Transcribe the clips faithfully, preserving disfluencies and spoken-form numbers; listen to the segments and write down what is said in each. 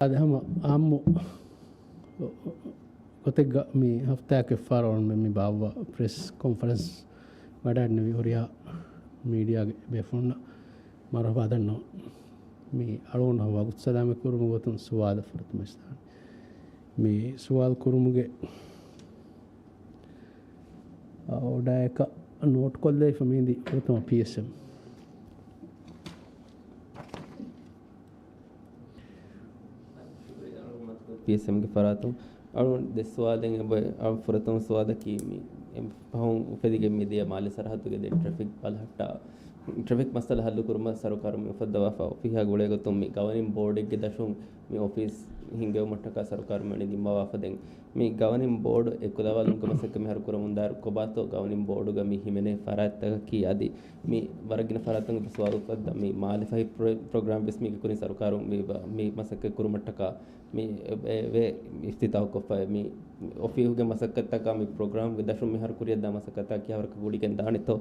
އަދި ހަމަ އާއްމު ގޮތެއްގަ މި ހަފްތާއަކަށް ފާރަވަން މި ބާއްވާ ޕްރެސް ކޮންފަރެންސް ވަޑައިގެންނެވި ހުރިހާ މީޑިއާގެ ބޭފުޅުންނަށް މަރުޙަބާ ދަންނަވަން. މި އަޅުގަނޑު ހަމަ ވަގުތު ސަލާމަތް ކުރުމުގެ ގޮތުން ސުވާލަށް ފުރަތަމަ އިސްދާނެ. މި ސުވާލު ކުރުމުގެ އާ، އޯޑާއަކަށް ނޯޓް ކޮށްލައިފަ މި ހިނދީ ފުރަތަމަ ޕީއެސްއެމް. ޕީއެސްއެމްގެ ފަރާތުން އަޅު ދެ ސުވާލެއް އެބަ-، އަޅު ފުރަތަމަ ސުވާލަކީ މި އެ ފަހުން އުފެދިގެން މިދިޔަ މާލެ ސަރަހައްދުގެ ދެ ޓްރެފިކް ބަލަހައްޓާ، ޓްރެފިކް މައްސަލަ ހައްލު ކުރުމަށް ސަރުކާރުން މި އުފައްދަވާފަ އޮފީހާ ގުޅޭ ގޮތުން މި ގަވަނިން ބޯޑެއްގެ ދަށުން މި އޮފީސް ހިންގެވުމަށްޓަކާ ސަރުކާރުން ނިންމަވާފަ ދެން މި ގަވަނިން ބޯޑު އެކުލަވާލުމުގެ މަސައްކަތް މިހާރު ކުރަމުންދާއިރު ކޮބާތޯ ގަވަނިން ބޯޑުގަ މި ހިމެނޭ ފަރާތްތަކަކީ އަދި މި ވަރަށް ގިނަ ފަރާތުން ސުވާލު ކޮށްދާ މި މާލެ ފަހި ޕްރޮ-، ޕްރޮގްރާމް ވެސް މީގެ ކުރިން ސަރުކާރުން މި ވ-، މި މަސައްކަތް ކުރުމަށްޓަކާ މި އެ-، އެ-، ވޭ އިފްތިތާހު ކޮށްފަ މި އޮފީހުގެ މަސައްކަތްތަކާ މި ޕްރޮގްރާމްގެ ދަށުން މިހާރު ކުރިއަށްދާ މަސައްކަތާ ކިހާވަރަކަށް ގުޅިގެން ދާނެތޯ؟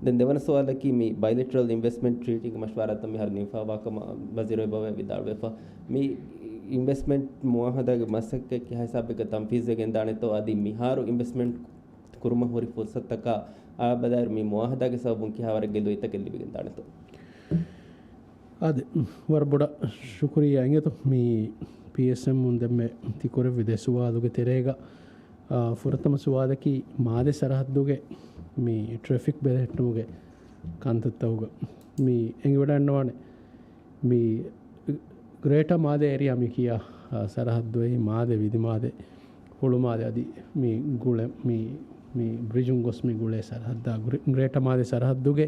ދެން ދެވަނަ ސުވާލަކީ މި ބައިލެޓްރަލް އިންވެސްޓްމަންޓް ޓްރީޓީގެ މަޝްވާރާތައް މިހާރު ނިންމާފަވާކަމަށް ވަޒީރު އެބަވޭ ވިދާޅުވެފަ. މި އިންވެސްޓްމަންޓް މުއާހަދާގެ މަސައްކަތް ކިހާ ހިސާބެއްގަ ތަންފީޒްވެގެން ދާނެތޯ؟ އަދި މިހާރު އިންވެސްޓްމަންޓް ކުރުމަށް ހުރި ފުރުސަތުތަކާ އާ ބަލާއިރު މި މުއާހަދާގެ ސަބަބުން ކިހާވަރެއްގެ ލުއިތަކެއް ލިބިގެން ދާނެތޯ؟ އާދެ، ވަރަށް ބޮޑަށް ޝުކުރިއްޔާ އިނގޭތޯ. މި ޕީއެސްއެމް އުން ދެންމެ ތި ކުރެއްވި ދެ ސުވާލުގެ ތެރޭގަ، އާ، ފުރަތަމަ ސުވާލަކީ މާލެ ސަރަހައްދުގެ މި ޓްރެފިކް ބެލެހެއްޓުމުގެ ކަންތައްތަކުގަ މި އެނގިވަޑައިގަންނަވާނެ. މި ގްރޭޓަ މާލެ އޭރިއާ މި ކިޔާ، އާ، ސަރަހައްދު އެއީ މާލެ، ވިލިމާލެ، ހުޅުމާލެ އަދި މި ގުޅެ-، މި، މި ބްރިޖުން ގޮސް މި ގުޅޭ ސަރަހައްދާ ގްރޭ-، ގްރޭޓަ މާލެ ސަރަހައްދުގެ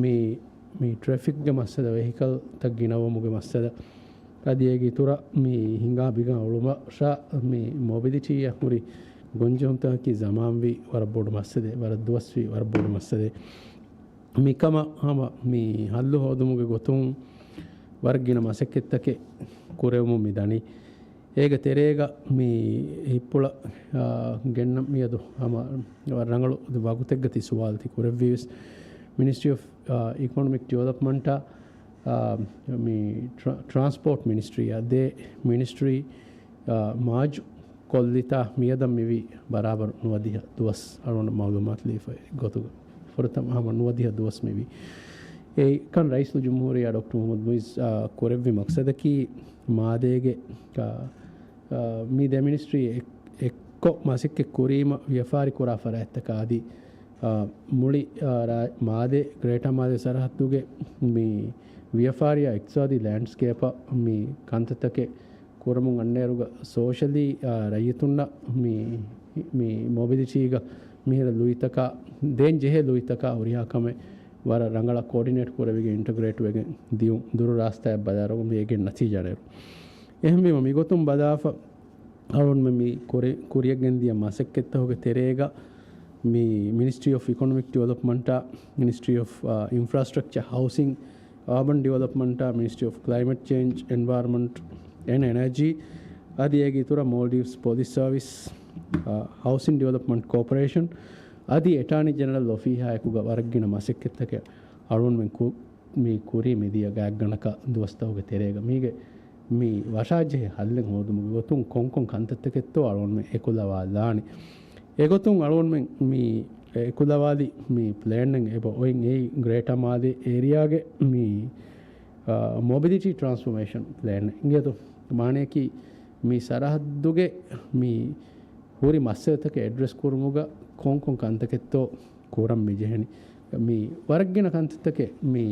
މި، މި ޓްރެފިކްގެ މައްސަލަ، ވެހިކަލްތައް ގިނަވުމުގެ މައްސަލަ އަދި އޭގެ އިތުރަށް މި ހިނގާ ބިގާ އުޅުމަށާ މި މޮބިލިޓީއަށް ހުރި ގޮންޖެހުންތަކަކީ ޒަމާންވީ ވަރަށް ބޮޑު މައްސަލައެއް، ވަރަށް ދުވަސްވީ ވަރަށް ބޮޑު މައްސަލައެއް. މިކަމަށް ހަމަ މި ހައްލު ހޯދުމުގެ ގޮތުން ވަރަށް ގިނަ މަސައްކަތްތަކެއް ކުރެވެމުން މި ދަނީ. އޭގެ ތެރޭގަ މި ހިތްޕުޅަށް، އާ، ގެންނަ މިއަދު ހަމަ ވަރަށް ރަނގަޅު ވަގުތެއްގަ ތި ސުވާލު ތި ކުރެއްވީވެސް މިނިސްޓްރީ އޮފް، އާ، އިކޮނޮމިކް ޑިވެލޮޕްމަންޓާ، އާ، މި ޓްރާ-، ޓްރާންސްޕޯޓް މިނިސްޓްރީއާ ދެ މިނިސްޓްރީ، އާ، މާޖު ކޮށްލިތާ މިއަދަށް މިވީ ބަރާބަރު ނުވަދިހަ ދުވަސް އަޅުގަނޑަށް މައުލޫމާތު ލިބިފައި ގޮތުގަ ފުރަތަމަ ހަމަ ނުވަދިހަ ދުވަސް މިވީ. އެކަން ރައީސުލްޖުމްހޫރިއްޔާ ޑޮކްޓަރ މުޙައްމަދު މުޢިއްޒު، އާ، ކުރެއްވި މަޤްޞަދަކީ މާލޭގެ، އާ، އާ، މި ދެ މިނިސްޓްރީ އެއް-، އެއްކޮށް މަސައްކަތް ކުރީމަ ވިޔަފާރި ކުރާ ފަރާތްތަކާ އަދި، އާ، މުޅި، އާ، ރާ-، މާލޭ، ގްރޭޓާ މާލޭ ސަރަހައްދުގެ މި ވިޔަފާރިއާ އިޤްތިޞާދީ ލޭންޑްސްކޭޕަށް މި ކަންތައްތަކެއް ކުރަމުން އަންނައިރުގަ ސޯޝަލީ، އާ، ރައްޔިތުންނަށް މި، މި މޮބިލިޓީގަ މިހިރަ ލުއިތަކާ، ދޭން ޖެހޭ ލުއިތަކާ ހުރިހާ ކަމެއް ވަރަށް ރަނގަޅަށް ކޯޑިނޭޓް ކުރެވިގެން އިންޓަގްރޭޓް ވެގެން ދިޔުން ދުރު ރާސްތާއަށް ބަލާއިރު މި އެގެން ނަތީޖާ ނެރު. އެހެންވީމަ މިގޮތުން ބަލާފަ އަޅުންމެ މި ކުރި-، ކުރިޔަށް ގެންދިޔަ މަސައްކަތްތަކުގެ ތެރޭގަ މި މިނިސްޓްރީ އޮފް އިކޮނޮމިކް ޑިވެލޮޕްމަންޓާ، މިނިސްޓްރީ އޮފް، އާ، އިންފްރާސްޓްރަކްޗާ ހައުސިން އާބަން ޑިވެލޮޕްމަންޓާ، މިނިސްޓްރީ އޮފް ކްލައިމެޓް ޗޭންޖް އެންވަޔަރަމަންޓް އެންޑް އެނަޖީ އަދި އޭގެ އިތުރަށް މޯލްޑިވްސް ޕޮލިސް ސަރވިސް، އާ، ހައުސިން ޑިވެލޮޕްމަންޓް ކޯޕަރޭޝަން އަދި އެޓާނީ ޖެނެރަލް އޮފީހާއެކުގަ ވަރަށް ގިނަ މަސައްކަތްތަކެއް އަޅުންމެން ކު-، މި ކުރީ މިދިޔަ ގާތްގަނޑަކަށް ދުވަސްތަކުގެ ތެރޭގަ. މީގެ މި ވަށާޖެހޭ ހައްލެއް ހޯދުމުގެ ގޮތުން ކޮންކޮން ކަންތައްތަކެއްތޯ އަޅުންމެ އެކުލަވާލާނެ. އެގޮތުން އަޅުންމެ މި އެކުލަވާލި މި ޕްލޭންއެއް އެބަ އޮތް އެއީ ގްރޭޓާ މާލޭ އޭރިއާގެ މި، އާ، މޮބިލިޓީ ޓްރާންސްފޮމޭޝަން ޕްލޭން އިނގޭތޯ. މާނަޔަކީ މި ސަރަހައްދުގެ މި ހުރި މައްސަލަތަކެއް އެޑްރެސް ކުރުމުގަ ކޮންކޮން ކަންތަކެއްތޯ ކުރަން މި ޖެހެނީ. މި ވަރަށް ގިނަ ކަންތައްތަކެއް މި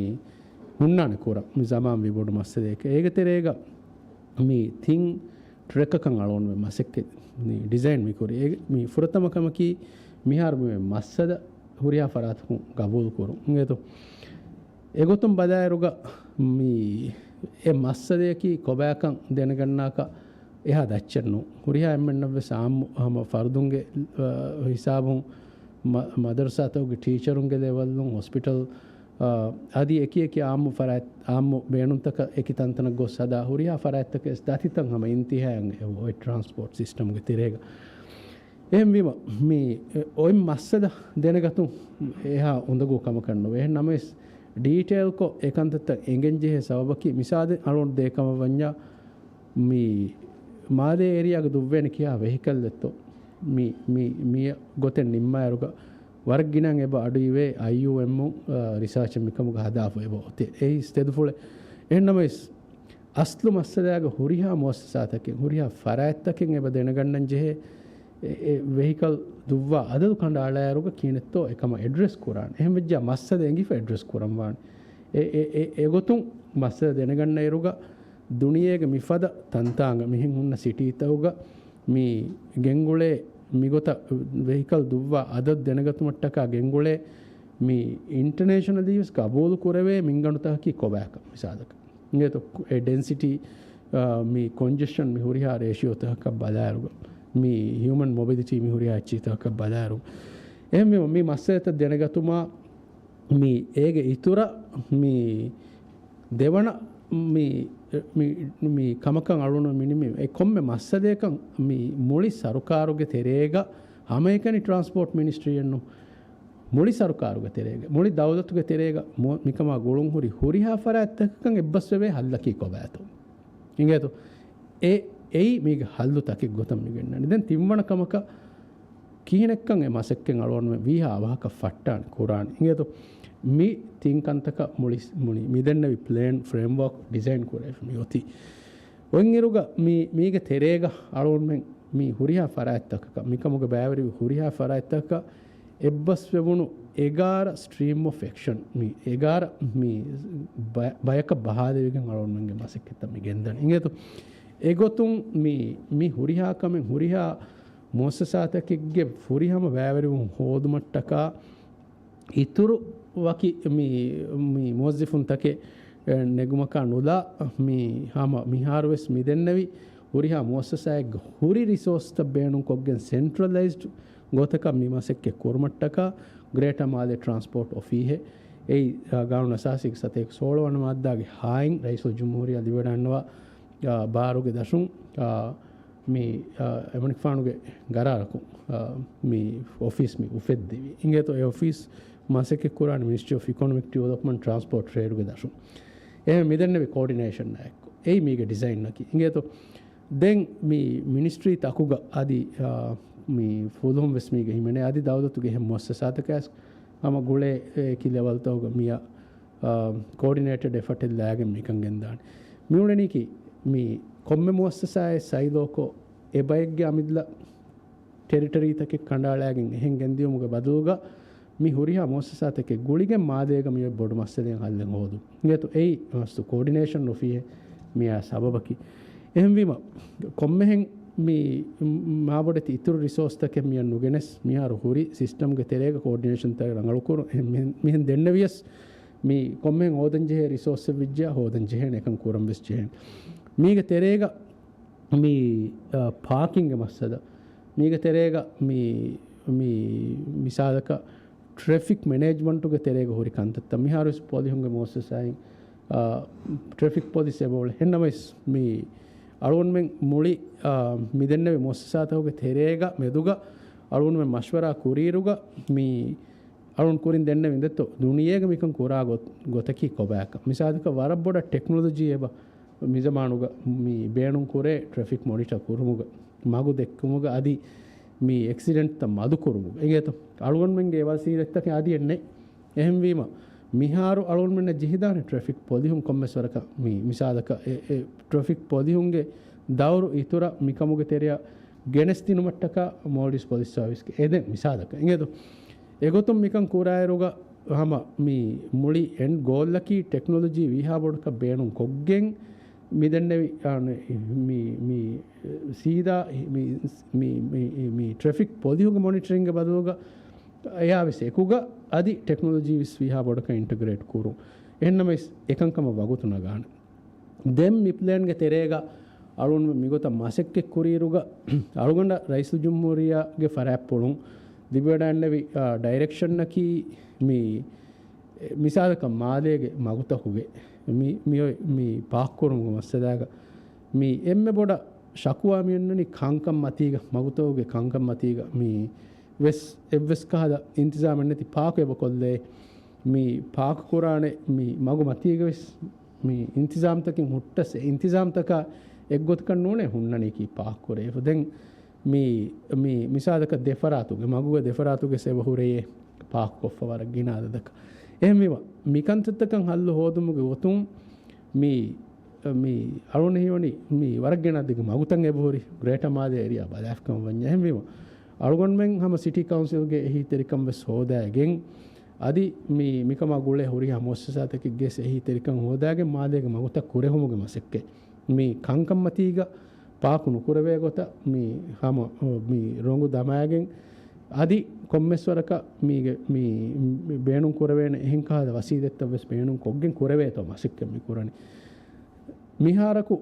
ހުންނާނެ ކުރަން. މި ޒަމާން ވީ ބޮޑު މައްސަލައެކޭ. އޭގެ ތެރޭގަ މި ތިން ޓްރެކަކަށް އަޅުގަނޑުމެން މަސައްކަތް މި ޑިޒައިން މި ކުރީ. އޭގެ މި ފުރަތަމަ ކަމަކީ މިހާރު މި މައްސަލަ ހުރިހާ ފަރާތަކުން ގަބޫލު ކުރުން. އިނގޭތޯ؟ އެގޮތުން ބަލާއިރުގަ މި އެ މައްސަލަޔަކީ ކޮބާކަން ދެނެގަންނާކަށް އެހާ ދައްޗެއް ނޫން. ހުރިހާ އެންމެންނަށްވެސް އާއްމު ހަމަ ފަރުދުންގެ، އަ، ހިސާބުން މަ-، މަދަރުސާތަކުގެ ޓީޗަރުންގެ ލެވެލްއުން ހޮސްޕިޓަލް، އަ، އަދި އެކި އެކި އާއްމު ފަރާތް، އާއްމު ބޭނުންތަކަށް އެކި ތަންތަނަށް ގޮސް ހަދާ ހުރިހާ ފަރާތްތަކެއް ދަތިތަން ހަމަ އިންތިހާއަށް އެ އޮތް ޓްރާންސްޕޯޓް ސިސްޓަމްގެ ތެރޭގަ. އެހެންވީމަ، މި އޮތް މައްސަލަ ދެނެގަތުން އެހާ އުނދަގޫ ކަމަކަށް ނުވޭ. އެހެން ނަމަވެސް، ޑީޓެއިލްކޮށް އެ ކަންތައްތައް އެނގެން ޖެހޭ ސަބަބަކީ، މިސާލެއް އަޅުގަނޑު ދޭ ކަމަށް ވަންޏާ، މި މާލޭ އޭރިއާގަ ދުއްވޭނެ ކިހާ ވެހިކަލްއެއްތޯ މި، މި، މި ގޮތެއް ނިންމާއިރުގަ ވަރަށް ގިނައިން އެބަ އަޑުއިވޭ އައިޔޫއެމު، އާ، ރިސާޗެއް މިކަމުގަ ހަދާފަ އެބަ އޮތޭ. އެއީ ތެދުފުޅެއް. އެހެންނަމަވެސް، އަސްލު މައްސަލާގަ ހުރިހާ މުއައްސަސާތަކެއް، ހުރިހާ ފަރާތްތަކެއް އެބަ ދެނެގަންނަން ޖެހޭ، އެ، އެ ވެހިކަލް ދުއްވާ އަދަދު ކަނޑައަޅާއިރުގަ ކިހިނެއްތޯ އެކަމަށް އެޑްރެސް ކުރާނެ. އެހެން ވެއްޖާ މައްސަލަ އެނގިފަ އެޑްރެސް ކުރަން ވާނެ. އެ، އެ، އެ، އެގޮތުން މައްސަލަ ދެނެގަންނައިރުގަ ދުނިޔޭގެ މިފަދަ ތަންތާނގަ މިހެން ހުންނަ ސިޓީތަކުގަ މި ގެންގުޅޭ މިގޮތަށް ވެހިކަލް ދުއްވާ އަދަދު ދެނެގަތުމަށްޓަކާ ގެންގުޅޭ މި އިންޓަނޭޝަނަލީ ވެސް ގަބޫލު ކުރެވޭ މިންގަނޑުތަކަކީ ކޮބާކަށް މިސާލަކަށް. އިނގޭތޯ، އެ ޑެންސިޓީ، އާ، މި ކޮންޖެޝަން މި ހުރިހާ ރޭޝިއޯތަކަކަށް ބަލާއިރުގަ، މި ހިއުމަން މޮބިލިޓީ މި ހުރިހާ އެއްޗިހިތަކަކަށް ބަލާއިރު، އެހެންވީމަ މި މައްސަލަތައް ދެނެގަތުމާ، މި އޭގެ އިތުރަށް މި ދެވަނަ މި، މި، މި ކަމަކަށް އަޅުނު މި ނިމި އެ ކޮންމެ މައްސަލަޔަކަށް މި މުޅި ސަރުކާރުގެ ތެރޭގަ ހަމައެކަނި ޓްރާންސްޕޯޓް މިނިސްޓްރީއެއްނު މުޅި ސަރުކާރުގެ ތެރޭގަ، މުޅި ދައުލަތުގެ ތެރޭގަ މު-، މިކަމާ ގުޅުން ހުރި ހުރިހާ ފަރާތްތަކަކަށް އެއްބަސްވެވޭ ހައްލަކީ ކޮބާތޯ؟ އިނގޭތޯ؟ އެ، އެއީ މީގެ ހައްލު ތަކެއް ގޮތަށް މި ގެންނަނީ. ދެން ތިންވަނަ ކަމަކަށް ކިހިނެއްކަން އެ މަސައްކަތް އަޅުގަނޑުމެން ވީހާ އަވަހަކަށް ފައްޓާނެ ކުރާނެ. އިނގޭތޯ؟ މި ތިން ކަންތަކަށް މުޅި، މުޅި މި ދެންނެވި ޕްލޭން ފްރޭމްވޯކް ޑިޒައިން ކުރެވިފަ މި އޮތީ. އޮތްއިރުގަ މި، މީގެ ތެރޭގަ އަޅުގަނޑުމެން މި ހުރިހާ ފަރާތްތަކަކަށް، މިކަމުގެ ބައިވެރިވި ހުރިހާ ފަރާތްތަކަކަށް އެއްބަސްވެވުނު އެގާރަ ސްޓްރީމް އޮފް އެކްޝަން، މި އެގާރަ މި ބަ-، ބަޔަކަށް ބަހާލެވިގެން އަޅުގަނޑުމެންގެ މަސައްކަތްތައް މި ގެންދަނީ. އިނގޭތޯ؟ އެގޮތުން މި، މި ހުރިހާ ކަމެއް ހުރިހާ މުއައްސަސާތަކެއްގެ ފުރިހަމަ ބައިވެރިވުން ހޯދުމަށްޓަކާ އިތުރު ވަކި މި، މި މުވައްޒިފުންތަކެއް، އެ، ނެގުމަކާ ނުލާ، މި ހަމަ މިހާރުވެސް މިދެންނެވި ހުރިހާ މުއައްސަސާއެއްގެ ހުރި ރިސޯސްތައް ބޭނުންކޮށްގެން ސެންޓްރަލައިޒްޑް ގޮތަކަށް މި މަސައްކަތް ކުރުމަށްޓަކާ ގްރޭޓަ މާލެ ޓްރާންސްޕޯޓް އޮފީހެއް އެއީ، އާ، ގާނޫނު އަސާސީގެ ސަތޭކަ ސޯޅަ ވަނަ މާއްދާގެ ހާއިން ރައީސުލްޖުމްހޫރިއްޔާ ލިބިވަޑައިގަންނަވާ، އާ، ބާރުގެ ދަށުން، އާ، މި، އާ، އެމަނިކުފާނުގެ ގަރާރަކުން، އާ، މި އޮފީސް މި އުފެއްދެވި. އިނގޭތޯ އެ އޮފީސް މަސައްކަތް ކުރާނެ މިނިސްޓްރީ އޮފް އިކޮނޮމިކް ޑިވެލޮޕްމަންޓް ޓްރާންސްޕޯޓް ޓްރޭޑުގެ ދަށުން. އެހެން މިދެންނެވި ކޯޑިނޭޝަންއާއެކު. އެއީ މީގެ ޑިޒައިނަކީ. އިނގޭތޯ ދެން މި މިނިސްޓްރީ ތަކުގަ އަދި، އާ، މި ފުލުހުން ވެސް މީގެ ހިމެނޭ. އަދި ދައުލަތުގެ އެހެން މުއައްސަސާތަކާސް ހަމަ ގުޅޭ އެކި ލެވަލްތަކުގަ މިއަ އާ، ކޯޑިނޭޓެޑް އެފަޓެއް ލާގެން މިކަން ގެންދާނެ. މިއުޅެނީކީ މި ކޮންމެ މުއައްސަސާއެއް ސައިލޯކޮށް އެ ބައެއްގެ އަމިއްލަ ޓެރިޓަރީތަކެއް ކަނޑައަޅާގެން އެހެން ގެންދިޔުމުގެ ބަދަލުގަ މި ހުރިހާ މުއައްސަސާތަކެއް ގުޅިގެން މާލޭގަ މިއޮތް ބޮޑު މައްސަލައެއް ހައްލެއް ހޯދުން. އިނގޭތޯ އެއީ މަސްތު ކޯޑިނޭޝަން އޮފީހެއް މިއާ ސަބަބަކީ. އެހެންވީމަ ކޮންމެހެން މި މާބޮޑެތި އިތުރު ރިސޯސްތަކެއް މިއަށް ނުގެނެސް މިހާރު ހުރި ސިސްޓަމްގެ ތެރޭގަ ކޯޑިނޭޝަންތައް ރަނގަޅުކުރުން. އެހެން މިހެން، މިހެން ދެންނެވިޔަސް މި ކޮންމެހެން ހޯދަންޖެހޭ ރިސޯސްއެއް ވެއްޖެޔާ ހޯދަންޖެހޭނެ އެކަން ކުރަން ވެސް ޖެހޭނެ. މީގެ ތެރޭގަ މި، އަ، ޕާކިންގ މައްސަލަ، މީގެ ތެރޭގަ މި، މި މިސާލަކަށް ޓްރެފިކް މެނޭޖްމަންޓުގެ ތެރޭގަ ހުރި ކަންތައްތައް މިހާރުވެސް ޕޮލިހުންގެ މުއައްސަސާއިން، އަ، ޓްރެފިކް ޕޮލިސް އެބައުޅޭ. އެހެންނަމަވެސް މި އަޅުގަނޑުމެން މުޅި، އަ، މިދެންނެވި މުއައްސަސާތަކުގެ ތެރޭގަ މެދުގަ އަޅުގަނޑުމެން މަޝްވަރާ ކުރިއިރުގަ މި އަޅުން ކުރިން ދެންނެވި ދެއްތޯ ދުނިޔޭގަ މިކަން ކުރާ ގޮ-، ގޮތަކީ ކޮބާކަން. މިސާލަކަށް ވަރަށް ބޮޑަށް ޓެކްނޮލޮޖީ އެބަ މިޒަމާނުގަ މި ބޭނުން ކުރޭ ޓްރެފިކް މޮނިޓަ ކުރުމުގަ، މަގު ދެއްކުމުގަ އަދި މި އެކްސިޑެންޓްތައް މަދު ކުރުމުގަ. އިނގޭތޯ އަޅުގަނޑުމެންގެ ވަސީލަތްތަކެއް އަދި އެއްނެތް. އެހެންވީމަ މިހާރު އަޅުގަނޑުމެންނަށް ޖެހިދާނެ ޓްރެފިކް ޕޮލިހުން ކޮންމެސް ވަރަކަށް މި މިސާލަކަށް އެ، އެ ޓްރެފިކް ޕޮލިހުންގެ ދައުރު އިތުރަށް މިކަމުގެ ތެރެއަށް ގެނެސްދިނުމަށްޓަކާ މޯލްޑިވްސް ޕޮލިސް ސާވިސްގެ އެދެން މިސާލަކަށް. އިނގޭތޯ އެގޮތުން މިކަން ކުރާއިރުގަ ހަމަ މި މުޅި އެންޑް ގޯލްއަކީ ޓެކްނޮލޮޖީ ވީހާ ބޮޑަކަށް ބޭނުން ކޮށްގެން މި ދެންނެވި، އާ، މި، މި، މި ސީދާ މި، މި، މި، މި ޓްރެފިކް ޕޮލިހުންގެ މޮނިޓަރިންގެ ބަދަލުގަ އެޔާވެސް އެކުގަ އަދި ޓެކްނޮލޮޖީ ވެސް ވީހާ ބޮޑަކަށް އިންޓަގްރޭޓް ކުރުން. އެހެންނަމަވެސް އެކަންކަމަށް ވަގުތު ނަގާނެ. ދެން މި ޕްލޭންގެ ތެރޭގަ އަޅުން މިގޮތަށް މަސައްކަތް ކުރިއިރުގަ އަޅުގަނޑަށް ރައީސުލްޖުމްހޫރިއްޔާގެ ފަރާތްޕުޅުން ލިބިވަޑައިންނެވި، އާ، ޑައިރެކްޝަންއަކީ މި، އެ، މިސާލަކަށް މާލޭގެ މަގުތަކުގެ މި، މި އޮތް މި ޕާކް ކުރުމުގެ މައްސަލާގަ މި އެންމެ ބޮޑަށް ޝަކުވާ މި އޮންނަނީ ކަންކަން މަތީގަ، މަގުތަކުގެ ކަންކަން މަތީގަ މި ވެސް އެއްވެސް ކަހަލަ އިންތިޒާމެއް ނެތި ޕާކު އެބަ ކޮށްލޭ. މި ޕާކު ކުރާނެ މި މަގު މަތީގަ ވެސް މި އިންތިޒާމްތަކެއް ހުއްޓަސް އެ އިންތިޒާމްތަކާ އެއްގޮތަކަށް ނޫނޭ ހުންނަނީކީ ޕާކް ކުރެވިފަ. ދެން މި، މި މިސާލަކަށް ދެފަރާތުގެ މަގުގަ ދެފަރާތުގެ ސެބަ ހުރެޔޭ ޕާކް ކޮށްފަ ވަރަށް ގިނަ އަދަދަކަށް. އެހެންވީމަ، މިކަންތައްތަކަށް ހައްލު ހޯދުމުގެ ގޮތުން މި، މި އަޅުން ހީވަނީ މި ވަރަށް ގިނަ އަދަދުގެ މަގުތައް އެބަހުރި ގްރޭޓަ މާލޭ އޭރިއާ ބަލާފިކަމަށް ވަންޏާ. އެހެންވީމަ، އަޅުގަނޑުމެން ހަމަ ސިޓީ ކައުންސިލްގެ އެހީތެރިކަން ވެސް ހޯދާގެން، އަދި މި، މިކަމާ ގުޅޭ ހުރިހާ މުއައްސަސާތަކެއްގެ އެހީތެރިކަން ހޯދާގެން މާލޭގެ މަގުތައް ކުރެހުމުގެ މަސައްކަތް. މި ކަންކަންމަތީގަ ޕާކު ނުކުރެވޭ ގޮތަށް މި ހަމަ، މި ރޮނގު ދަމާގެން، އަދި ކޮންމެސް ވަރަކަށް މީގެ މި، މި ބޭނުން ކުރެވޭނެ އެހެން ކަހަލަ ވަސީލަތްތައް ވެސް ބޭނުން ކޮށްގެން ކުރެވޭތޯ މަސައްކަތް މި ކުރަނީ. މިހާރަކު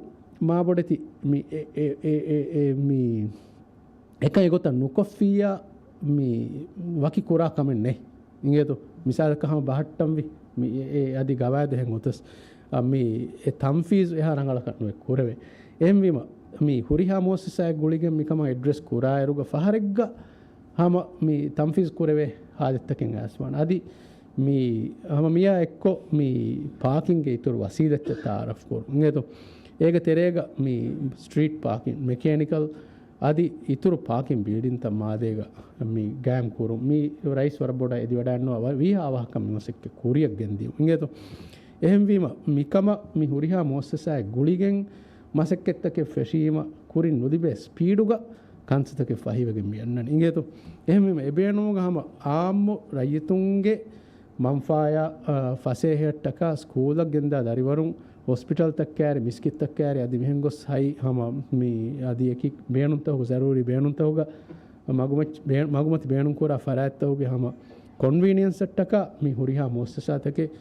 މާބޮޑެތި މި އެ، އެ، އެ، އެ، އެ، މި އެކަން އެގޮތަށް ނުކޮށްފިއްޔާ މި ވަކި ކުރާ ކަމެއް ނެތް. އިނގޭތޯ؟ މިސާލަކަށް ހަމަ ބަހައްޓަންވީ މި އެ، އެ އަދި ގަވާއިދު އެހެން އޮތަސް، އަ، މި އެ ތަންފީޒު އެހާ ރަނގަޅަކަށް ނުވެ ކުރެވޭ. އެހެންވީމަ، މި ހުރިހާ މުއައްސަސާއެއް ގުޅިގެން މިކަމަށް އެޑްރެސް ކުރާއިރުގަ ފަހަރެއްގަ ހަމަ މި ތަންފީޒު ކުރެވޭ ހާލަތްތަކެއް އައިސްފާނެ. އަދި މި ހަމަ މިއާ އެއްކޮށް މި ޕާކިންގެ އިތުރު ވަސީލަތްތައް ތައާރަފް ކުރުން. އިނގޭތޯ؟ އޭގެ ތެރޭގަ މި ސްޓްރީޓް ޕާކިން، މެކޭނިކަލް އަދި އިތުރު ޕާކިން ބިލްޑިންތައް މާލޭގަ މި ގާއިމް ކުރުން. މި ރައީސް ވަރަށް ބޮޑަށް އެދިވަޑައިންނަވާ ވީހާ އަވަހަކަށް މި މަސައްކަތް ކުރިއަށް ގެންދިޔުން. އިނގޭތޯ؟ އެހެންވީމަ، މިކަމަށް މި ހުރިހާ މުއައްސަސާއެއް ގުޅިގެން މަސައްކަތްތަކެއް ފެށީމަ، ކުރިން ނުލިބޭ ސްޕީޑުގަ ކަންތައްތަކެއް ފަހިވެގެން މި އަންނަނީ. އިނގޭތޯ؟ އެހެންވީމަ، އެބޭނުމުގަ ހަމަ އާއްމު ރައްޔިތުންގެ މަންފާޔާ، އަ، ފަސޭހައަށްޓަކާ ސްކޫލަށް ގެންދާ ދަރިވަރުން ހޮސްޕިޓަލްތައް ކާރި، މިސްކިތްތައް ކާރި، އަދި މިހެން ގޮސް ހަތް ހަމަ މި އަދި އެކި ބޭނުންތަކު، ޒަރޫރީ ބޭނުންތަކުގަ މަގުމަތި ބޭ-، މަގުމަތި ބޭނުންކުރާ ފަރާތްތަކުގެ ހަމަ ކޮންވީނިއަންސަށްޓަކާ މި ހުރިހާ މުއައްސަސާތަކެއް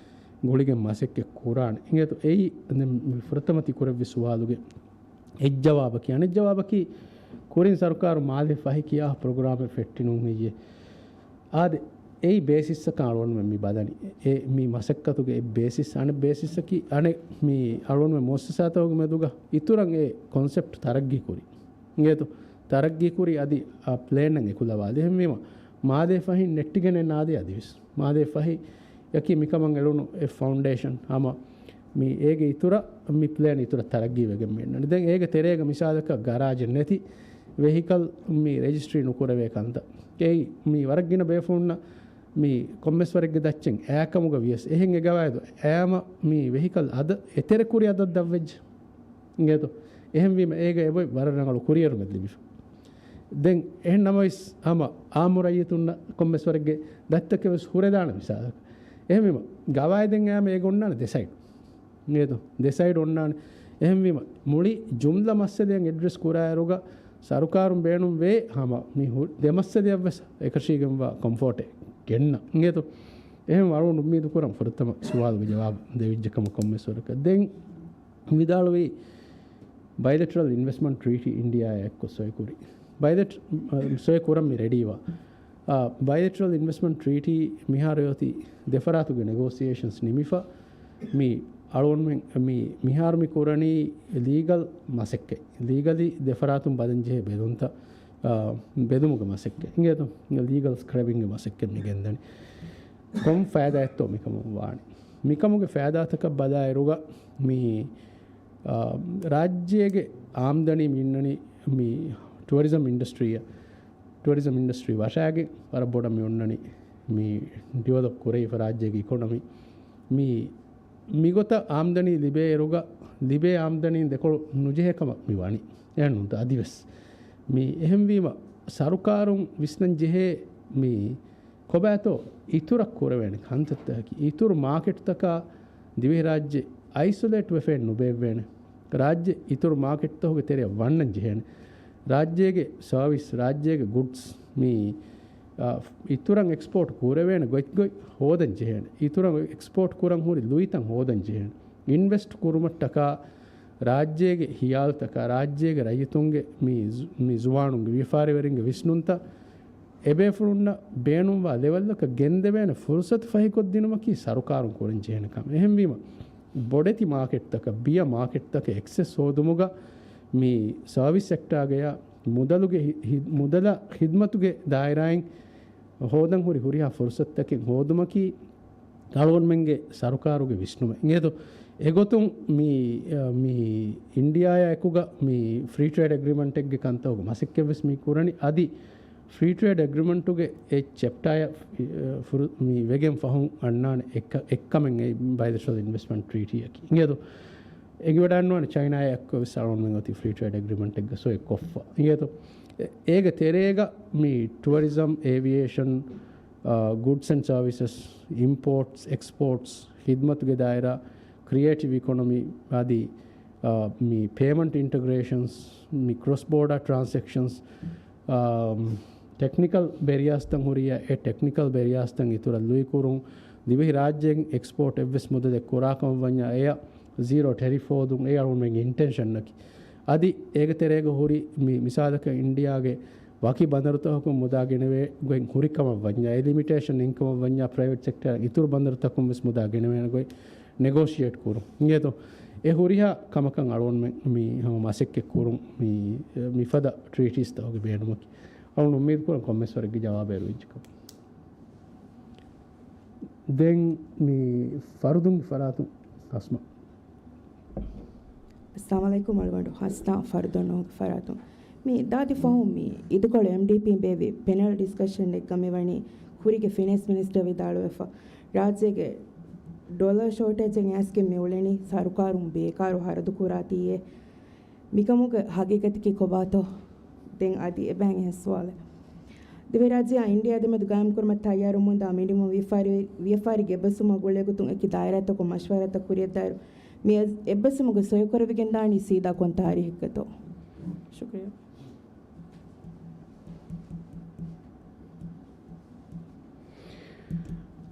ގުޅިގެން މަސައްކަތް ކުރާނެ. އިނގޭތޯ؟ އެއީ ދެން މި ފުރަތަމަ ތި ކުރެއްވި ސުވާލުގެ އެއްޖަވާބަކީ. އަނެއްޖަވާބަކީ، ކުރިން ސަރުކާރު މާލެ ފަހި ކިޔާ ޕްރޮގްރާމެއް ފެއްޓި ނޫން ހެއްޔޭ؟ އާދެ، އެއީ ބޭސިސްއަކަށް އަޅުގަނޑުމެން މި ބަލަނީ. އެ މި މަސައްކަތުގެ އެއް ބޭސިސް، އަނެއް ބޭސިސްއަކީ، އަނެއް މި އަޅުގަނޑުމެން މުއައްސަސާތަކުގެ މެދުގަ އިތުރަށް އެ ކޮންސެޕްޓް ތަރައްގީ ކުރި. އިނގޭތޯ؟ ތަރައްގީ ކުރި އަދި އާ ޕްލޭންއެއް އެކުލަވާލި. އެހެންވީމަ، މާލޭ ފަހިން ނެއްޓިގެނެއް ނާދޭ އަދިވެސް. މާލޭ ފަހި އަކީ މިކަމަށް އެޅުނު އެއް ފައުންޑޭޝަން. ހަމަ މި އޭގެ އިތުރަށް މި ޕްލޭން އިތުރަށް ތަރައްގީވެގެން މިއަންނަނީ. ދެން އޭގެ ތެރޭގަ މިސާލަކަށް ގަރާޖެއް ނެތި ވެހިކަލް މި ރެޖިސްޓްރީ ނުކުރެވޭ ކަންތައް. އެއީ މި ވަރަށް ގިނަ ބޭފުޅުންނަށް މި ކޮންމެސް ވަރެއްގެ ދައްޗެއް އައިކަމުގަ ވިޔަސް އެހެން އެ ގަވާއިދު އައިމަ މި ވެހިކަލް އަދަ އެތެރެ ކުރި އަދަށް ދަށްވެއްޖެ. އިނގޭތޯ؟ އެހެންވީމަ އޭގަ އެބޮތް ވަރަށް ރަނގަޅު ކުރިއެރުމެއް ލިބިފަ. ދެން އެހެން ނަމަވެސް ހަމަ އާއްމު ރައްޔިތުންނަށް ކޮންމެސް ވަރެއްގެ ދަތިތަކެއް ވެސް ހުރެދާނެ މިސާލަކަށް. އެހެންވީމަ ގަވާއިދެއް އައިމަ އޭގަ އޮންނާނެ ދެ ސައިޑް. އިނގޭތޯ؟ ދެ ސައިޑް އޮންނާނެ. އެހެންވީމަ މުޅި ޖުމްލަ މައްސަލައެއް އެޑްރެސް ކުރާއިރުގަ ސަރުކާރުން ބޭނުން ވޭ ހަމަ މި ހު-، ދެ މައްސަލައަށް ވެސް އެކަށީގެންވާ ކޮމްފޯޓެއް ގެންނަ. އިނގޭތޯ؟ އެހެން އަޅުގަނޑު އުއްމީދު ކުރަން ފުރަތަމަ ސުވާލުގެ ޖަވާބު ދެވިއްޖެ ކަމަށް ކޮންމެސް ވަރަކަށް. ދެން ވިދާޅުވީ، ބައިލެޓްރަލް އިންވެސްޓްމަންޓް ޓްރީޓީ އިންޑިއާއާ އެއްކޮށް ސޮއި ކުރި. ބައިލެޓް-، އަ، ސޮއި ކުރަން މި ރެޑީވާ. އާ، ބައިލެޓްރަލް އިންވެސްޓްމަންޓް ޓްރީޓީ މިހާރު އޮތީ ދެފަރާތުގެ ނެގޯސިއޭޝަންސް ނިމިފަ، މި އަޅުގަނޑުމެން މި މިހާރު މި ކުރަނީ ލީގަލް މަސައްކަތް. ލީގަލީ ދެފަރާތުން ބަލަންޖެހޭ ބެލުންތައް، އާ، ބެލުމުގެ މަސައްކަތް. އިނގޭތޯ؟ ލީގަލް ސްކްރަބިންގގެ މަސައްކަތް މި ގެންދަނީ. ކޮން ފައިދާއެއްތޯ މިކަމުން ވާނީ؟ މިކަމުގެ ފައިދާތަކަށް ބަލާއިރުގަ މި އާ، ރާއްޖޭގެ އާމްދަނީ މި އިންނަނީ މި ޓުއަރިޒަމް އިންޑަސްޓްރީއަށް. ޓުއަރިޒަމް އިންޑަސްޓްރީ ވަށާގެން ވަރަށް ބޮޑަށް މި އޮންނަނީ މި ޑިވެލޮޕް ކުރެވިފަ ރާއްޖޭގެ އިކޮނޮމީ. މި، މިގޮތަށް އާމްދަނީ ލިބޭއިރުގަ ލިބޭ އާމްދަނީން ދެކޮޅު ނުޖެހޭ ކަމަށް މި ވަނީ. އެހެންނޫންތަ؟ އަދިވެސް މި އެހެންވީމަ ސަރުކާރުން ވިސްނަން ޖެހޭ މި ކޮބާތޯ އިތުރަށް ކުރެވޭނެ ކަންތައްތަކަކީ، އިތުރު މާކެޓްތަކާ ދިވެހިރާއްޖެ އައިސޮލޭޓް ވެފައެއް ނުބޭއްވޭނެ. ރާއްޖެ އިތުރު މާކެޓްތަކުގެ ތެރެއަށް ވަންނަން ޖެހޭނެ. ރާއްޖޭގެ ސަރވިސް، ރާއްޖޭގެ ގުޑްސް މި، އާ، އިތުރަށް އެކްސްޕޯޓް ކުރެވޭނެ ގޮތްގޮތް ހޯދަން ޖެހޭނެ. އިތުރަށް އެކްސްޕޯޓް ކުރަން ހުރި ލުއިތައް ހޯދަން ޖެހޭނެ. އިންވެސްޓް ކުރުމަށްޓަކާ ރާއްޖޭގެ ހިޔާލުތަކާ، ރާއްޖޭގެ ރައްޔިތުންގެ މި ޒު-، މި ޒުވާނުންގެ ވިޔަފާރިވެރިންގެ ވިސްނުންތައް އެބޭފުޅުންނަށް ބޭނުންވާ ލެވެލްއަކަށް ގެންދެވޭނެ ފުރުސަތު ފަހިކޮށްދިނުމަކީ ސަރުކާރުން ކުރަން ޖެހޭނެ ކަމެއް. އެހެންވީމަ، ބޮޑެތި މާކެޓްތަކަށް، ބިޔަ މާކެޓްތަކަށް އެކްސެސް ހޯދުމުގަ މި ސަރވިސް ސެކްޓާގަޔާ މުދަލުގެ ހި-، ހި-، މުދަލަށް ޚިދްމަތުގެ ދާއިރާއިން ހޯދަން ހުރި ހުރިހާ ފުރުސަތުތަކެއް ހޯދުމަކީ އަޅުގަނޑުމެންގެ ސަރުކާރުގެ ވިސްނުމެއް. އިނގޭތޯ؟ އެގޮތުން މި، މި އިންޑިއާއާ އެކުގަ މި ފްރީ ޓްރޭޑް އެގްރިމަންޓެއްގެ ކަންތައް މަސައްކަތްވެސް މި ކުރަނީ. އަދި ފްރީ ޓްރޭޑް އެގްރިމަންޓުގެ އެ ޗެޕްޓާއަށް މި ވެގެން ފަހުން އަންނާނެ އެއްކަ-، އެއްކަމެއް އެ ބައިލެޓްރަލް އިންވެސްޓްމަންޓް ޓްރީޓީއަކީ. އިނގޭތޯ؟ އެނގިވަޑައިންނުވާނެ ޗައިނާއާ އެއްކޮށް ވެސް އަޅުގަނޑުމެން އޮތީ ފްރީ ޓްރޭޑް އެގްރިމަންޓެއްގަ ސޮއި ކޮށްފަ. އިނގޭތޯ؟ އޭގެ ތެރޭގަ މި ޓުއަރިޒަމް، އޭވިއޭޝަން، އާ، ގުޑްސް އެންޑް ސާވިސަސް، އިމްޕޯޓްސް، އެކްސްޕޯޓްސް، ޚިދްމަތުގެ ދާއިރާ، ކްރިއޭޓިވް އިކޮނޮމީ އަދި، އާ، މި ޕޭމަންޓް އިންޓަގްރޭޝަންސް، މި ކްރޮސް ބޯޑާ ޓްރާންސެކްޝަންސް، އާ، ޓެކްނިކަލް ބެރިއާސްތައް ހުރިއްޔާ، އެ ޓެކްނިކަލް ބެރިއާސްތައް އިތުރަށް ލުއިކުރުން، ދިވެހި ރާއްޖޭން އެކްސްޕޯޓް އެއްވެސް މުދަލެއް ކުރާކަމަށް ވަންޏާ، އެޔަށް ޒީރޯ ޓެރިފް ހޯދުން، އެ އަޅުގަނޑުމެންގެ އިންޓެންޝަންއަކީ. އަދި އޭގެ ތެރޭގަ ހުރި މި މިސާލަކަށް އިންޑިއާގެ ވަކި ބަނދަރުތަކަކުން މުދާ ގެނެވޭ ގޮތް ހުރި ކަމަށް ވަންޏާ، އެ ލިމިޓޭޝަން އިންކަމަށް ވަންޏާ، ޕްރައިވެޓް ސެކްޓަރ އިތުރު ބަނދަރުތަކުން ވެސް މުދާ ގެނެވޭނެ ގޮތް ނެގޯޝިއޭޓް ކުރުން. އިނގޭތޯ؟ އެ ހުރިހާ ކަމަކަށް އަޅުގަނޑުމެން މި ހަމަ މަސައްކަތް ކުރުން މި، މިފަދަ ޓްރީޓީސްތަކުގެ ބޭނުމަކީ. އަޅުގަނޑު އުއްމީދު ކުރަން ކޮންމެސް ވަރެއްގެ ޖަވާބެއް އިރުވިއްޖެކަމަށް. ދެން މި ފަރުދުންގެ ފަރާތުން ހަސްނާ. އައްސަލާމު ޢަލައިކުމް. އަޅުގަނޑު ހަސްނާ ފަރުދުންގެ ފަރާތުން. މި ދާދި ފަހުން މި އިދިކޮޅު އެމްޑީޕީން ބޭއްވި ޕެނަލް ޑިސްކަޝަންއެއްގަ މިވަނީ ކުރީގެ ފިނޭންސް މިނިސްޓަރ ވިދާޅުވެފަ، ރާއްޖޭގެ ޑޮލަރ ޝޯޓޭޖެއް އައިސްގެން މިއުޅެނީ ސަރުކާރުން ބޭކާރު ހަރަދު ކުރާތީއޭ. މިކަމުގެ ހަގީގަތަކީ ކޮބާތޯ؟ ދެން އަދި އެބައިން އެއް ސުވާލެއް. ދިވެހިރާއްޖެއާ އިންޑިއާ ދެމެދު ގާއިމްކުރުމަށް ތައްޔާރުވުމުންދާ މިނިވަން ވިޔަފާރި، ވިޔަފާރިގެ އެއްބަސްވުމާ ގުޅޭގޮތުން އެކި ދާއިރާތަކުން މަޝްވަރާތައް ކުރިއަށްދާއިރު، މި އެއް، އެއްބަސްވުމުގެ ސޮއިކުރެވިގެންދާނީ ސީދާ ކޮން ތާރީހެއްގަތޯ؟ ޝުކުރިއްޔާ.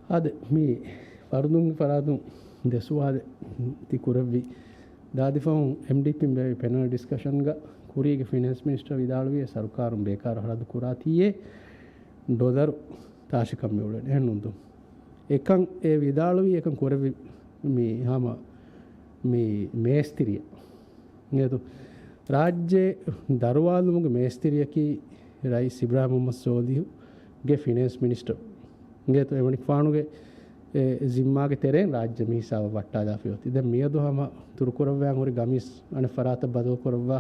އާދެ، މި ފަރުދުންގެ ފަރާތުން ދެ ސުވާލެއް ތި ކުރެއްވި. ދާދިފަހުން އެމްޑީޕީން ބޭއްވި ޕެނަލް ޑިސްކަޝަންގަ ކުރީގެ ފިނޭންސް މިނިސްޓަރ ވިދާޅުވިއޭ ސަރުކާރުން ބޭކާރު ހަރަދު ކުރާތީއޭ ޑޮލަރު ތާށިކަން މިއުޅެނީ. އެހެންނޫންތޯ؟ އެކަން އެ ވިދާޅުވީ އެކަން ކުރެއްވި މި ހަމަ މި މޭސްތިރިއަށް. އިނގޭތޯ؟ ރާއްޖެ ދަރުވާލުމުގެ މޭސްތިރިއަކީ ރައީސް އިބްރާހިމް މުހައްމަދު ސޯލިހުގެ ފިނޭންސް މިނިސްޓަރ. އިނގޭތޯ؟ އެމަނިކުފާނުގެ އެ ޒިންމާގެ ތެރެއިން ރާއްޖެ މި ހިސާބަށް ވައްޓާލާފަ އޮތީ. ދެން މިއަދު ހަމަ ތުރުކުރައްވާން ހުރި ގަމީސް އަނެއް ފަރާތަށް ބަދަލުކުރައްވާ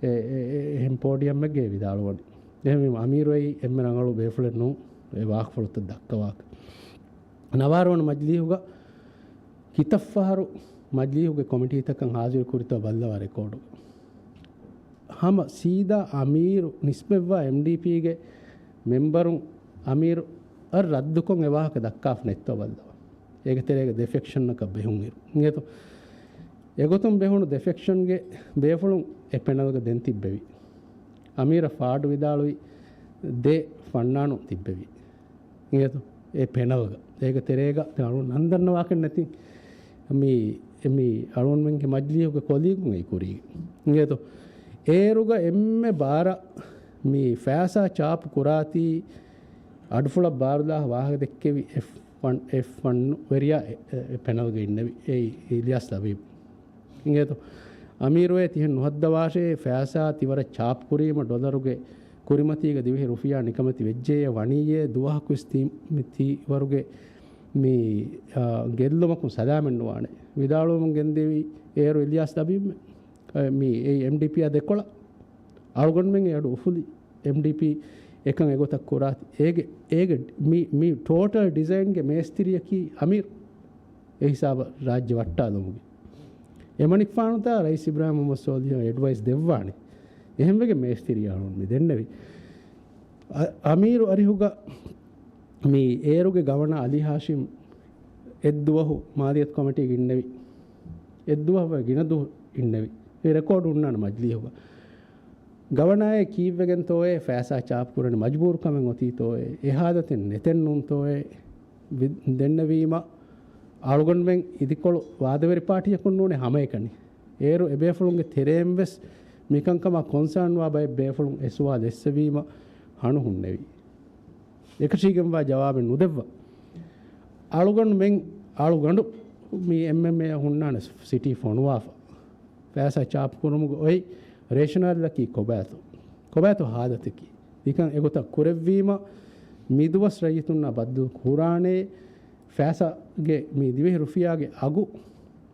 އެ، އެ، އެ، އެހެން ޕޯޑިއަމެއްގައި ވިދާޅުވަނީ. އެހެންވީމަ އަމީރު އެއީ އެންމެ ރަނގަޅު ބޭފުޅެއް ނޫން އެ ވާހަކަފުޅުތައް ދައްކަވާކަށް. ނަވާރަ ވަނަ މަޖިލީހުގަ ކިތައްފަހަރު މަޖިލީހުގެ ކޮމިޓީތަކަށް ހާޒިރު ކުރިތޯ ބައްލަވާ ރެކޯޑު. ހަމަ ސީދާ އަމީރު ނިސްބަތްވާ އެމްޑީޕީގެ މެމްބަރުން އަމީރު އަށް ރައްދުކޮށް އެ ވާހަކަ ދައްކާފަ ނެތްތޯ ބައްލަވާ. އޭގެ ތެރޭގަ ދެ ފެކްޝަންއަކަށް ބެހުން އިރު. އިނގޭތޯ؟ އެގޮތުން ބެހުނު ދެ ފެކްޝަންގެ ބޭފުޅުން އެ ޕެނަލްގަ ދެން ތިއްބެވި. އަމީރަށް ފާޑު ވިދާޅުވި ދެ ފަންނާނު ތިއްބެވި. އިނގޭތޯ؟ އެ ޕެނަލްގަ. އޭގެ ތެރޭގަ ދެ އަޅު ނަންދަންނަ ވާކެއް ނެތި. މި، މި އަޅުންމެންގެ މަޖިލީހުގެ ކޮލީގުން އެ ކުރީ. އިނގޭތޯ؟ އޭރުގަ އެންމެ ބާރަށް މި ފައިސާ ޗާޕު ކުރާތީ އަޑުފުޅަށް ބާރުލާ ވާހަކަ ދެއްކެވި އެ ފަން، އެ ފަން ވެރިޔާ އެ، އެ، އެ ޕެނަލްގަ އިންނެވި. އެއީ އިލްޔާސް ލަބީބް. އިނގޭތޯ؟ އަމީރުއޭ ތިހެން ނުހައްދަވާށޭ، ފައިސާ ތިވަރަށް ޗާޕް ކުރީމަ ޑޮލަރުގެ ކުރިމަތީގަ ދިވެހި ރުފިޔާ ނިކަމެތި ވެއްޖެޔޭ ވަނީއޭ ދުވަހަކުވެސް ތީ، މި ތީވަރުގެ މި، އާ، ގެއްލުމަކުން ސަލާމަތް ނުވާނެ. ވިދާޅުވަމުން ގެންދެވި އޭރު އިލްޔާސް ލަބީބް މި އެ އެމްޑީޕީއާ ދެކޮޅަށް އަޅުގަނޑުމެން އެ އަޑު އުފުލި އެމްޑީޕީ އެކަން އެގޮތަށް ކުރާތި. އޭގެ، އޭގެ މި، މި ޓޯޓަލް ޑިޒައިންގެ މޭސްތިރިއަކީ އަމީރު. އެ ހިސާބަށް ރާއްޖެ ވައްޓާލުމުގެ އެމަނިކުފާނުތާ ރައީސް އިބްރާހިމް މުހައްމަދު ސޯލިހަށް އެޑްވައިސް ދެއްވާނެ. އެހެންވެގެން މޭސްތިރީ އަޅުން މި ދެންނެވި. އަ-، އަމީރު އަރިހުގަ މި އޭރުގެ ގަވަނާ އަލީ ހާޝިމް އެއްދުވަހު މާލިޔަތު ކޮމިޓީގެ އިންނެވި. އެއްދުވަހު ގިނަ ދުވަހު އިންނެވި. އެ ރެކޯޑު ހުންނާނެ މަޖިލީހުގަ. ގަވަނާއޭ ކީއްވެގެންތޯއޭ ފައިސާ ޗާޕް ކުރަން މަޖުބޫރުކަމެއް އޮތީތޯއޭ، އެ ހާލަތެއް ނެތެއްނޫންތޯއޭ ވި-، ދެންނެވީމަ، އަޅުގަނޑުމެން އިދިކޮޅު ވާދަވެރި ޕާޓީއަކުން ނޫނޭ ހަމައެކަނި. އޭރު އެބޭފުޅުންގެ ތެރޭން ވެސް މިކަންކަމާ ކޮންސާން ވާ ބައެއް ބޭފުޅުން އެ ސުވާލު އެއްސެވީމަ ހަނު ހުންނެވި. އެކަށީގެންވާ ޖަވާބެއް ނުދެއްވާ. އަޅުގަނޑުމެން، އަޅުގަނޑު މި އެމްއެމްއޭ ހުންނާނެ ސިޓީ ފޮނުވާފަ. ފައިސާ ޗާޕް ކުރުމުގެ އޮތް ރޭޝަނަލްއަކީ ކޮބާތޯ؟ ކޮބާތޯ ހާލަތަކީ؟ ތިކަން އެގޮތަށް ކުރެއްވީމަ، މިދުވަސް ރައްޔިތުންނާ ބައްދަލު ކުރާނޭ ފައިސާގެ މި ދިވެހި ރުފިޔާގެ އަގު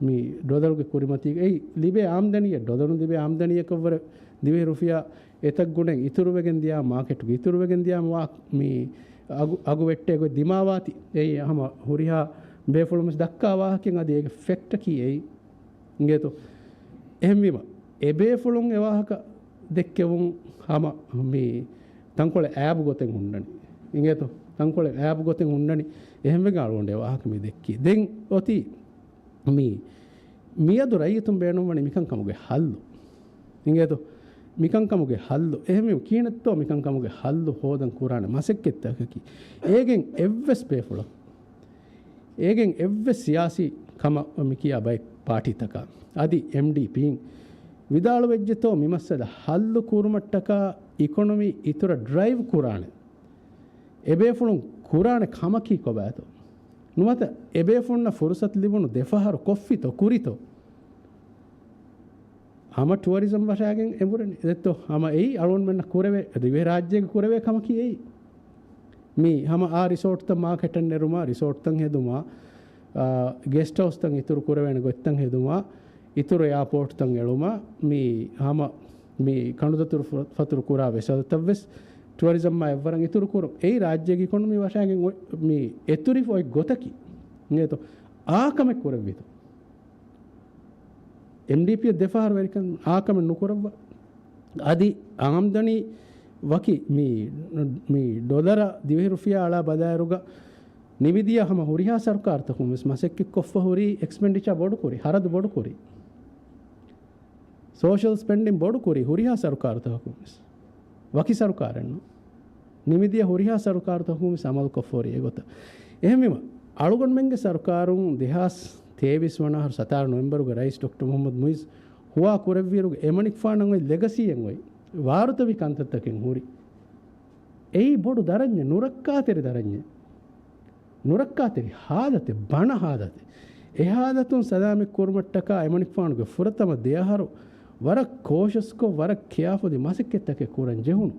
މި ޑޮލަރުގެ ކުރިމަތީގައި ލިބޭ އާމްދަނީއެއް، ޑޮލަރުން ލިބޭ އާމްދަނީއަކަށްވުރެ ދިވެހި ރުފިޔާ އެތައް ގުނައެއް އިތުރުވެގެން ދިޔާ މާކެޓުގެ އިތުރުވެގެން ދިޔާ ވާ މި އަގު، އަގު ވެއްޓޭ ގޮތް ދިމާވާތި. އެއީ ހަމަ ހުރިހާ ބޭފުޅުން ވެސް ދައްކާ ވާހަކައެއް. އަދި އޭގެ ފެކްޓަކީ އެއީ. އިނގޭތޯ؟ އެހެންވީމަ، އެބޭފުޅުން އެ ވާހަކަ ދެއްކެވުން ހަމަ މި ތަންކޮޅެއް އާބު ގޮތެއް ހުންނަނީ. އިނގޭތޯ؟ ތަންކޮޅެއް އާބު ގޮތެއް ހުންނަނީ. އެހެންވެގެން އަޅުގަނޑު އެ ވާހަކަ މި ދެއްކީ. ދެން އޮތީ މި، މިއަދު ރައްޔިތުން ބޭނުންވަނީ މިކަންކަމުގެ ހައްލު. އިނގޭތޯ؟ މިކަންކަމުގެ ހައްލު. އެހެންވީމަ ކިހިނެއްތޯ މިކަންކަމުގެ ހައްލު ހޯދަން ކުރާނެ މަސައްކަތްތަކަކީ؟ އޭގެން އެއްވެސް ބޭފުޅަކު، އޭގެން އެއްވެސް ސިޔާސީ ކަމަށް މި ކިޔާ ބައެއް ޕާޓީތަކާ އަދި އެމްޑީޕީން ވިދާޅުވެއްޖެތޯ މި މައްސަލަ ހައްލު ކުރުމަށްޓަކާ އިކޮނޮމީ އިތުރަށް ޑްރައިވް ކުރާނެ އެބޭފުޅުން ކުރާނެ ކަމަކީ ކޮބާތޯ؟ ނުވަތަ އެބޭފުޅުންނަށް ފުރުސަތު ލިބުނު ދެފަހަރު ކޮށްފިތޯ ކުރިތޯ؟ ހަމަ ޓުއަރިޒަމް ވަށާގެން އެނބުރެން ދެއްތޯ؟ ހަމަ އެއީ އަޅުގަނޑުމެންނަށް ކުރެވޭ، ދިވެހި ރާއްޖޭގެ ކުރެވޭ ކަމަކީ އެއީ. މި ހަމަ އާ ރިސޯޓްތައް މާކެޓަށް ނެރުމާ، ރިސޯޓްތައް ހެދުމާ، އާ، ގެސްޓް ހައުސްތައް އިތުރު ކުރެވޭނެ ގޮތްތައް ހެދުމާ، އިތުރު އެއާޕޯޓްތައް އެޅުމާ، މި ހަމަ މި ކަނޑުދަތުރު ފަ-، ފަތުރު ކުރާ ވެސަލުތައް ވެސް ޓުއަރިޒަމްއާ އެއްވަރަށް އިތުރު ކުރުން. އެއީ ރާއްޖޭގެ އިކޮނޮމީ ވަށާގެން އޮތް މި އެތުރިފަ އޮތް ގޮތަކީ. އިނގޭތޯ؟ އާ ކަމެއް ކުރެއްވިތޯ؟ އެމްޑީޕީ ދެފަހަރު ވެރިކަން އާ ކަމެއް ނުކުރައްވާ. އަދި އާމްދަނީ ވަކި މި، މި ޑޮލަރ ދިވެހި ރުފިޔާ އަޅާ ބަލާއިރުގަ ނިމިދިޔަ ހަމަ ހުރިހާ ސަރުކާރުތަކުން ވެސް މަސައްކަތް ކޮށްފަ ހުރީ އެކްސްޕެންޑިޗާ ބޮޑު ކުރި، ހަރަދު ބޮޑު ކުރި. ސޯޝަލް ސްޕެންޑިން ބޮޑު ކުރި ހުރިހާ ސަރުކާރުތަކަކުން ވެސް. ވަކި ސަރުކާރެއް ނޫން. ނިމިދިޔަ ހުރިހާ ސަރުކާރުތަކުން ވެސް އަމަލު ކޮށްފަ ހުރި އެގޮތަށް. އެހެންވީމަ، އަޅުގަނޑުމެންގެ ސަރުކާރުން ދެހާސް ތޭވީސް ވަނަ އަހަރު ސަތާރަ ނޮވެމްބަރުގެ ރައީސް ޑޮކްޓަރ މުހައްމަދު މުއިއްޒު ހުވާ ކުރެއްވިއިރުގެ އެމަނިކުފާނަށް އޮތް ލެގަސީއެއް އޮތް ވާރުތަވި ކަންތައްތަކެއް ހުރި. އެއީ ބޮޑު ދަރަންޏެއް، ނުރައްކާތެރި ދަރަންޏެއް. ނުރައްކާތެރި ހާލަތެއް، ބަނަ ހާލަތެއް. އެ ހާލަތުން ސަލާމަތް ކުރުމަށްޓަކާ އެމަނިކުފާނުގެ ފުރަތަމަ ދެ އަހަރު ވަރަށް ކޯޝަސްކޮށް، ވަރަށް ކެއާފުދި މަސައްކަތްތަކެއް ކުރަން ޖެހުނު.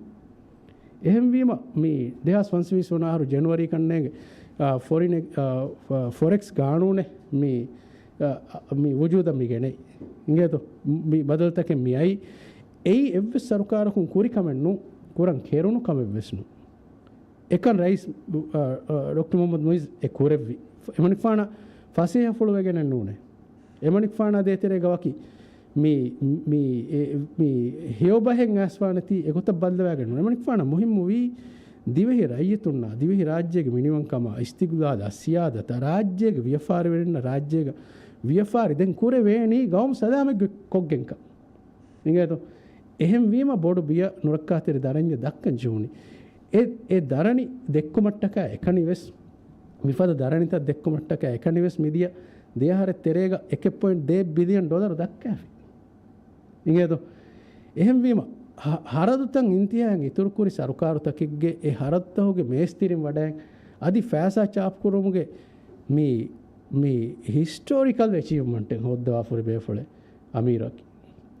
އެހެންވީމަ، މި ދެހާސް ފަންސަވީސް ވަނަ އަހަރު ޖެނުއަރީ ކަންނޭނގެ، އާ، ފޮރިން އެ-، އާ، ފަ-، ފޮރެކްސް ގާނޫނެއް މި، އާ، މި ވުޖޫދަށް މި ގެނައި. އިނގޭތޯ؟ މި ބަދަލުތަކެއް މި އައީ. އެއީ އެއްވެސް ސަރުކާރަކުން ކުރި ކަމެއް ނޫން، ކުރަން ކެރުނު ކަމެއް ވެސް ނޫން. އެކަން ރައީސް، އަ، އަ، ޑޮކްޓަރ މުހައްމަދު މުއިއްޒު އެ ކުރެއްވި. އެމަނިކުފާނަށް ފަސޭހަފުޅުވެގެނެއް ނޫނޭ. އެމަނިކުފާނާ ދޭތެރޭގަ ވަކި މި، މި، އެ، މި ހެޔޮބަހެއް އައިސްފާނެތީ އެގޮތަށް ބައްލަވާގެން ނޫން. އެމަނިކުފާނަށް މުހިއްމުވީ ދިވެހި ރައްޔިތުންނާ، ދިވެހި ރާއްޖޭގެ މިނިވަންކަމާ، އިސްތިގްލާލާ، ސިޔާދަތާ، ރާއްޖޭގެ ވިޔަފާރިވެރިންނަށް ރާއްޖޭގަ ވިޔަފާރި ދެން ކުރެވޭނީ ގައުމު ސަލާމަތް ކޮށްގެންކަން. އިނގޭތޯ؟ އެހެންވީމަ ބޮޑު ބިޔަ ނުރައްކާތެރި ދަރަންޏެއް ދައްކަން ޖެހުނީ. އެ، އެ ދަރަނި ދެއްކުމަށްޓަކާ އެކަނިވެސް، މިފަދަ ދަރަނިތައް ދެއްކުމަށްޓަކާ އެކަނިވެސް މިދިޔަ ދެއަހަރެއް ތެރޭގަ އެކެއް ޕޮއިންޓް ދޭއް ބިލިއަން ޑޮލަރު ދައްކާފި. އިނގޭތޯ؟ އެހެންވީމަ، ހަ-، ހަރަދުތައް އިންތިހާއަށް އިތުރުކުރި ސަރުކާރުތަކެއްގެ އެ ހަރަދުތަކުގެ މޭސްތިރިން ވަޑައިން އަދި ފައިސާ ޗާޕުކުރުމުގެ މި، މި ހިސްޓޯރިކަލް އެޗީވްމަންޓެއް ހޯއްދަވާފަ ހުރި ބޭފުޅެއް އަމީރުއަކީ.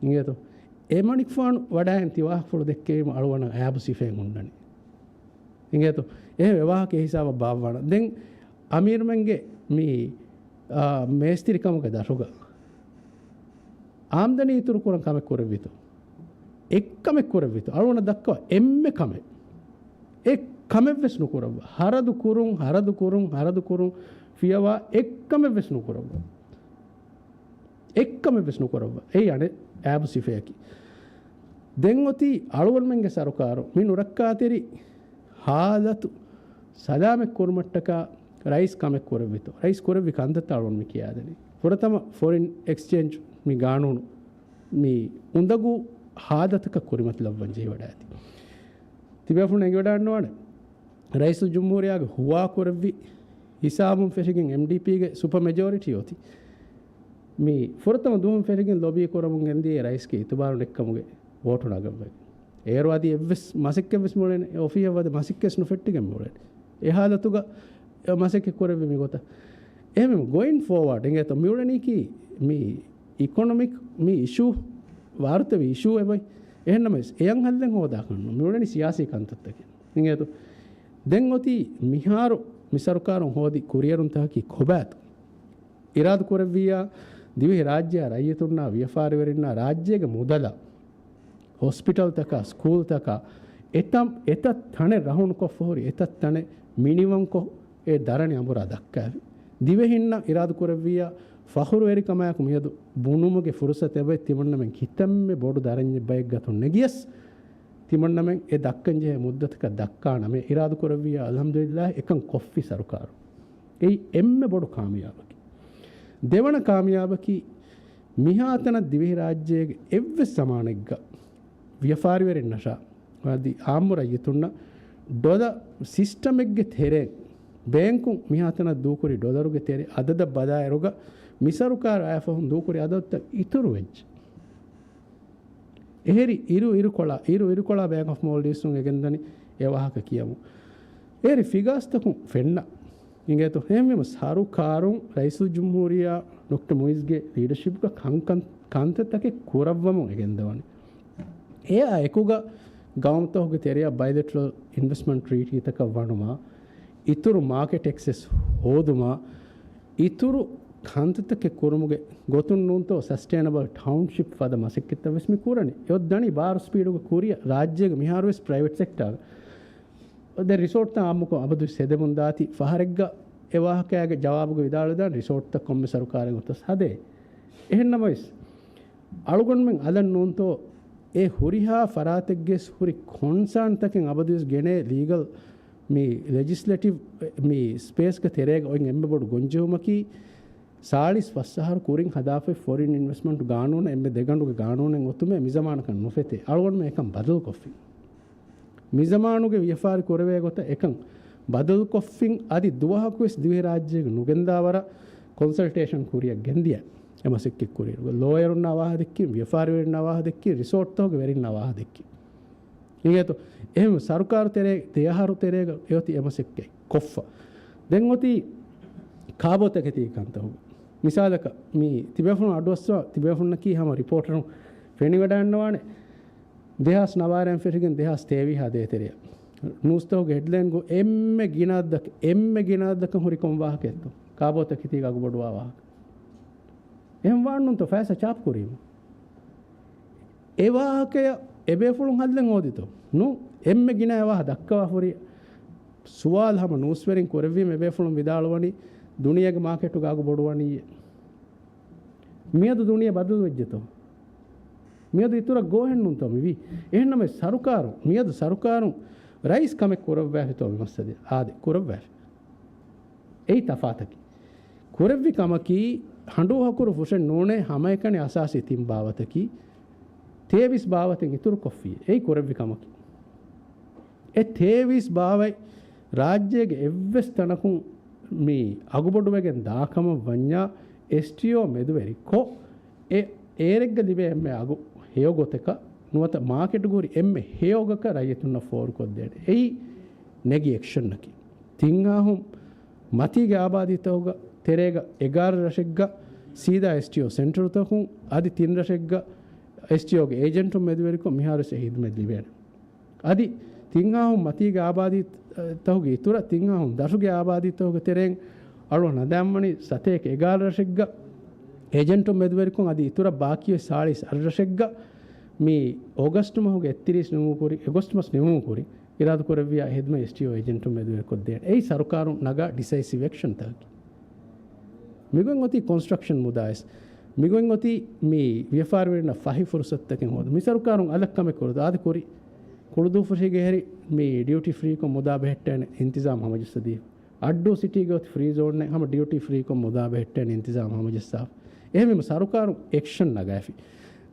އިނގޭތޯ؟ އެމަނިކުފާނު ވަޑައިން ތި ވާހަކަފުޅު ދެއްކެވީމަ އަޅުގަނޑަށް އާބު ސިފައެއް ހުންނަނީ. އިނގޭތޯ؟ އެހެން އެވާހަކަ ހިސާބަށް ބާއްވާނަން. ދެން އަމީރުމެންގެ މި، އާ، މޭސްތިރިކަމުގެ ދަށުގަ އާމްދަނީ އިތުރު ކުރަން ކަމެއް ކުރެއްވިތޯ؟ އެއްކަމެއް ކުރެއްވިތޯ؟ އަޅުގަނޑަށް ދައްކަވާ އެންމެ ކަމެއް. އެއްކަމެއްވެސް ނުކުރައްވާ. ހަރަދު ކުރުން، ހަރަދު ކުރުން، ހަރަދު ކުރުން ފިޔަވާ އެއްކަމެއްވެސް ނުކުރައްވާ. އެއްކަމެއްވެސް ނުކުރައްވާ. އެއީ އަނެއް އާބު ސިފަޔަކީ. ދެން އޮތީ އަޅުގަނޑުމެންގެ ސަރުކާރު މި ނުރައްކާތެރި ހާލަތު ސަލާމަތް ކުރުމަށްޓަކާ ރައީސް ކަމެއް ކުރެއްވިތޯ؟ ރައީސް ކުރެއްވި ކަންތައްތައް އަޅުގަނޑު މި ކިޔާދެނީ. ފުރަތަމަ ފޮރިން އެކްސްޗޭންޖް މި ގާނޫނު މި އުނދަގޫ ހާލަތަކަށް ކުރިމަތިލައްވަން ޖެހިވަޑައިގަތީ. ތިބޭފުޅުން އެނގިވަޑައިގަންނަވާނެ. ރައީސުލްޖުމްހޫރިއްޔާގެ ހުވާ ކުރެއްވި ހިސާބުން ފެށިގެން އެމްޑީޕީގެ ސުޕަ މެޖޯރިޓީ އޮތީ. މި ފުރަތަމަ ދުވަހުން ފެށިގެން ލޮބީ ކުރަމުން ގެންދިޔަ ރައީސްގެ އިތުބާރު ނެއްކަމުގެ ވޯޓު ނަގަންވެ. އޭރު އަދި އެއްވެސް މަސައްކަތްވެސް މިއުޅެން އޮފީހަށް ވަދެ މަސައްކަތް ނުފެއްޓިގެން މިއުޅެން. އެ ހާލަތުގަ މަސައްކަތް ކުރެއްވި މިގޮތަށް. އެހެން ގޮއިން ފޯވާޑް އިނގޭތޯ މިއުޅެނީކީ މި އިކޮނޮމިކް މި އިޝޫ، ވާރުތަވި އިޝޫ އެބައި. އެހެންނަމަވެސް އެޔަށް ހައްލެއް ހޯދާކަށްނު. މިއުޅެނީ ސިޔާސީ ކަންތައްތަކެއް. އިނގޭތޯ؟ ދެން އޮތީ މިހާރު މި ސަރުކާރުން ހޯދި ކުރިއެރުންތަކަކީ ކޮބާތޯ؟ އިރާދަ ކުރެއްވިއްޔާ ދިވެހި ރާއްޖެއާ ރައްޔިތުންނާ ވިޔަފާރިވެރިންނާ ރާއްޖޭގެ މުދަލަށް ހޮސްޕިޓަލްތަކާ، ސްކޫލްތަކާ އެތައް، އެތައް ތަނެއް ރަހުނުކޮށްފަ ހުރި، އެތައް ތަނެއް މިނިވަންކޮށް އެ ދަރަނި އަނބުރާ ދައްކާފި. ދިވެހިންނަށް އިރާދަކުރެއްވިއްޔާ ފަޚުރުވެރިކަމާއެކު މިއަދު ބުނުމުގެ ފުރުސަތެއް އޮތް ތިމަންނަމެން ކިތަންމެ ބޮޑު ދަރަންޏެއް ބައެއްގަތުން ނެގިޔަސް، ތިމަންނަމެން އެ ދައްކަންޖެހޭ މުއްދަތަކަށް ދައްކާނަމޭ، އިރާދަކުރެއްވިއްޔާ އަލްޙަމްދުލިއްލާހް އެކަން ކޮށްފި ސަރުކާރު. އެއީ އެންމެ ބޮޑު ކާމިޔާބަކީ. ދެވަނަ ކާމިޔާބަކީ، މިހާތަނަށް ދިވެހިރާއްޖޭގެ އެއްވެސް ޒަމާނެއްގަ ވިޔަފާރިވެރިންނަށާ އަދި އާއްމު ރައްޔިތުންނަށް ޑޮލަރ ސިސްޓަމެއްގެ ތެރޭ، ބޭންކުން މިހާތަނަށް ދޫކުރި ޑޮލަރުގެ ތެރޭ އަދަދަށް ބަލާއިރުގަ މި ސަރުކާރު އައިފަހުން ދޫކުރި އަދަދުތައް އިތުރުވެއްޖެ. އެހެރި އިރު އިރުކޮޅާ، އިރު އިރުކޮޅާ ބޭންކް އޮފް މޯލްޑިވްސުން އެ ގެންދަނީ އެ ވާހަކަ ކިޔަމު. އެހެރި ފިގާސްތަކުން ފެންނަ އިނގޭތޯ. އެހެންވީމަ ސަރުކާރުން ރައީސުލްޖުމްހޫރިއްޔާ ޑޮކްޓަރ މުއިޒްގެ ލީޑަޝިޕްގަ ކަންކަން، ކަންތައްތަކެއް ކުރައްވަމުން އެ ގެންދަވަނީ. އެއާ އެކުގަ ގައުމުތަކުގެ ތެރެއަށް ބައިލެޓްރަލް އިންވެސްޓްމަންޓް ޓްރީޓީތަކަށް ވަނުމާ، އިތުރު މާކެޓް އެކްސެސް ހޯދުމާ، އިތުރު ކަންތައްތަކެއް ކުރުމުގެ ގޮތުން ނޫންތޯ ސަސްޓެއިނަބަލް ޓައުންޝިޕް ފަދަ މަސައްކަތްތައް ވެސް މި ކުރަނީ. އެއޮތް ދަނީ ބާރު ސްޕީޑުގަ ކުރިއަށް ރާއްޖޭގެ މިހާރު ވެސް ޕްރައިވެޓް ސެކްޓާގަ ދެން ރިސޯޓްތައް އާއްމުކޮށް އަބަދުވެސް ހެދެމުން ދާތީ. ފަހަރެއްގަ އެ ވާހަކައިގެ ޖަވާބުގެ ވިދާޅުވެދާނެ ރިސޯޓްތައް ކޮންމެ ސަރުކާރެއް އޮތަސް ހަދޭ. އެހެން ނަމަވެސް، އަޅުގަނޑުމެން އަލަށް ނޫންތޯ އެ ހުރިހާ ފަރާތެއްގެ ހުރި ކޮންސާންތަކެއް އަބަދުވެސް ގެނޭ ލީގަލް މި ލެޖިސްލޭޓިވް މި ސްޕޭސްގެ ތެރޭގަ އޮތް އެންމެ ބޮޑު ގޮންޖެހުމަކީ، ސާޅީސް ފަސް އަހަރު ކުރިން ހަދާފައި ފޮރިން އިންވެސްޓްމަންޓް ގާނޫނަށް އެންމެ ދެގަނޑުގެ ގާނޫނެއް އޮތުމޭ މިޒަމާނަކަށް ނުފެތޭ. އަޅުގަނޑުމެން އެކަން ބަދަލުކޮށްފިން. މިޒަމާނުގެ ވިޔަފާރި ކުރެވޭ ގޮތަށް އެކަން ބަދަލުކޮށްފިން. އަދި ދުވަހަކުވެސް ދިވެހިރާއްޖޭގެ ނުގެންދާވަރަށް ކޮންސަލްޓޭޝަން ކުރިއަށް ގެންދިޔަ އެ މަސައްކަތް ކުރިއިރު ލޯޔަރުންނާ ވާހަ ދެއްކިން، ވިޔަފާރިވެރިންނާ ވާހަ ދެއްކިން، ރިސޯޓްތަކުގެ ވެރިންނާ ވާހަ ދެއްކިން. އިނގޭތޯ، އެހެން ސަރުކާރު ތެރޭ ދެ އަހަރު ތެރޭގަ އެއޮތީ އެ މަސައްކަތް ކޮށްފަ. ދެން އޮތީ ކާބޯތަކެތީ ކަންތަކުގަ. މިސާލަކަށް، މި ތިބޭފުޅުން އަޑުއައްސަވާ، ތިބޭފުޅުންނަކީ ހަމަ ރިޕޯޓަރުން ފެނިވަޑައިންނަވާނެ. ދެހާސް ނަވާރައިން ފެށިގެން ދެހާސް ތޭވީހާ ދޭތެރެއަށް ނޫސްތަކުގެ ހެޑްލައިންގަ އެންމެ ގިނަ އަދަދަކަށް، އެންމެ ގިނަ އަދަދަކަށް ހުރި ކޮން ވާހަކައެއްތޯ؟ ކާބޯތަކެތީގަ އަގުބޮޑުވާ ވާހަކަ. އެހެން ވާންނުންތޯ ފައިސާ ޗާޕް ކުރީމަ؟ އެ ވާހަކަޔަށް އެބޭފުޅުން ހައްލެއް ހޯދިތޯ؟ ނޫން. އެންމެ ގިނަ ވާހަ ދައްކަވާ ހުރި ސުވާލު ހަމަ ނޫސްވެރިން ކުރެއްވީމަ އެބޭފުޅުން ވިދާޅުވަނީ ދުނިޔޭގެ މާކެޓުގަ އަގު ބޮޑުވަނީ. މިއަދު ދުނިޔެ ބަދަލުވެއްޖެތޯ؟ މިއަދު އިތުރަށް ގޯހެއްނޫންތޯ މިވީ؟ އެހެންނަމަވެސް ސަރުކާރު، މިއަދު ސަރުކާރުން ރައީސް ކަމެއް ކުރައްވާފިތޯ މި މައްސަލަ؟ އާދެ، ކުރައްވާފި. އެއީ ތަފާތަކީ. ކުރެއްވި ކަމަކީ ހަނޑޫހަކުރު ފުށެއް ނޫނޭ، ހަމައެކަނި އަސާސީ ތިން ބާވަތަކީ ތޭވީސް ބާވަތެއް އިތުރުކޮށްފި. އެއީ ކުރެއްވި ކަމަކީ. އެ ތޭވީސް ބާވަތް ރާއްޖޭގެ އެއްވެސް ތަނަކުން މި އަގުބޮޑުވެގެން ދާކަމަށް ވަންޏާ އެސްޓީއޯ މެދުވެރިކޮށް، އެ އޭރެއްގަ ލިބޭ އެންމެ އަގު ހެޔޮ ގޮތަކަށް ނުވަތަ މާކެޓުގަ ހުރި އެންމެ ހެޔޮ ގޮތަކަށް ރައްޔިތުންނަށް ފޯރުކޮށްދޭނެ. އެއީ ނެގި އެކްޝަނަކީ. ތިން އަހުން މަތީގެ އާބާދީތަކުގަ ތެރޭގަ އެގާރަ ރަށެއްގަ ސީދާ އެސްޓީއޯ ސެންޓަރުތަކުން އަދި ތިން ރަށެއްގަ އެސްޓީއޯގެ އޭޖެންޓުން މެދުވެރިކޮށް މިހާރުވެސް އެ ހިދުމަތް ލިބޭނެ. އަދި ތިން އަހުން މަތީގެ އާބާދީ، އަ، ތަކުގެ އިތުރަށް ތިން އަހުން ދަށުގެ އާބާދީތަކުގެ ތެރެއިން އަޅުގަނޑު ހަނދާންވަނީ ސަތޭކަ އެގާރަ ރަށެއްގަ އޭޖެންޓުން މެދުވެރިކޮށް އަދި އިތުރަށް ބާކީވެ ސާޅީސް އަށް ރަށެއްގަ މި އޮގަސްޓް މަހުގެ އެއްތިރީސް ނިމުމުގެ ކުރިން، އޮގަސްޓް މަސް ނިމުމުގެ ކުރިން އިރާދަކުރެއްވިޔާ ހިދުމަތް އެސްޓީއޯ އޭޖެންޓުން މެދުވެރިކޮށްދޭނެ. އެއީ ސަރުކާރުން ނަގާ ޑިސައިސިވް އެކްޝަންތަކަކީ. މިގޮތް އޮތީ ކޮންސްޓްރަކްޝަން މުދާވެސް. މިގޮތް އޮތީ މި ވިޔަފާރިވެރިންނަށް ފަހި ފުރުސަތުތަކެއް ހޯދުން. މި ސަރުކާރުން އަލަށް ކަމެއް ކުރަތް އާދެ ކުރި. ކުޅުދޫފުށީގެ ހެރި މި ޑިއުޓީ ފްރީކޮށް މުދާ ބެހެއްޓޭނެ އިންތިޒާމް ހަމަޖައްސަދީފަ. އައްޑޫ ސިޓީގެ އޮތީ ފްރީ ޒޯނެއް ހަމަ ޑިއުޓީ ފްރީކޮށް މުދާ ބެހެއްޓޭނެ އިންތިޒާމް ހަމަޖައްސާފަ. އެހެންވީމަ ސަރުކާރުން އެކްޝަން ނަގާފި.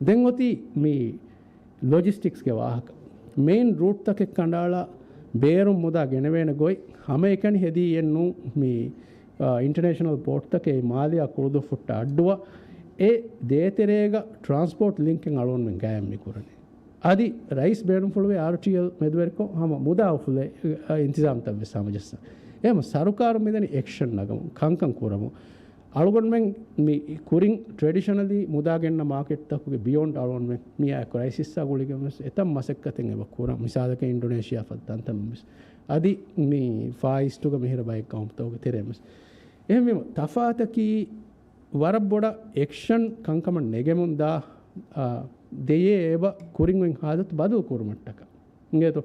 ދެން އޮތީ މި ލޮޖިސްޓިކްސްގެ ވާހަކަ. މެއިން ރޫޓްތަކެއް ކަނޑައަޅާ ބޭރުން މުދާ ގެނެވޭނެ ގޮތް ހަމައެކަނި ހެދީ އެއްނޫން. މި، އާ، އިންޓަނޭޝަނަލް ޕޯޓްތަކެއް މާލެއާ ކުޅުދޫފުށަށް އައްޑުވާ އެ ދޭތެރޭގަ ޓްރާންސްޕޯޓް ލިންކެއް އަޅުގަނޑުމެން ގާއިމް މި ކުރަނީ. އަދި ރައީސް ބޭނުންފުޅުވޭ އާރްޓީއެލް މެދުވެރިކޮށް ހަމަ މުދާ އުފުލޭ، އަ، އިންތިޒާމްތައް ވެސް ހަމަޖައްސާ. އެހެން ސަރުކާރު މިދަނީ އެކްޝަން ނަގަމުން، ކަންކަން ކުރަމުން. އަޅުގަނޑުމެން މި ކުރިން ޓްރެޑިޝަނަލީ މުދާ ގެންނަ މާކެޓްތަކުގެ ބިޔޮންޑް އަޅުގަނޑުމެން މިއާ ކްރައިސިސްއާ ގުޅިގެން ވެސް އެތައް މަސައްކަތެއް އެބަ ކުރަން. މިސާލަކަށް އިންޑޮނޭޝިއާ ފަދަ ތަންތަނުން ވެސް. އަދި މި ފާއީސްޓުގަ މިހިރަ ބައެއް ގައުމުތަކުގެ ތެރެއިން ވެސް. އެހެންވީމަ ތަފާތަކީ ވަރަށް ބޮޑަށް އެކްޝަން ކަންކަމަށް ނެގެމުން ދާ، އާ، ދެޔޭ އެބަ ކުރިން އޮތް ހާލަތު ބަދަލު ކުރުމަށްޓަކަ. އިނގޭތޯ؟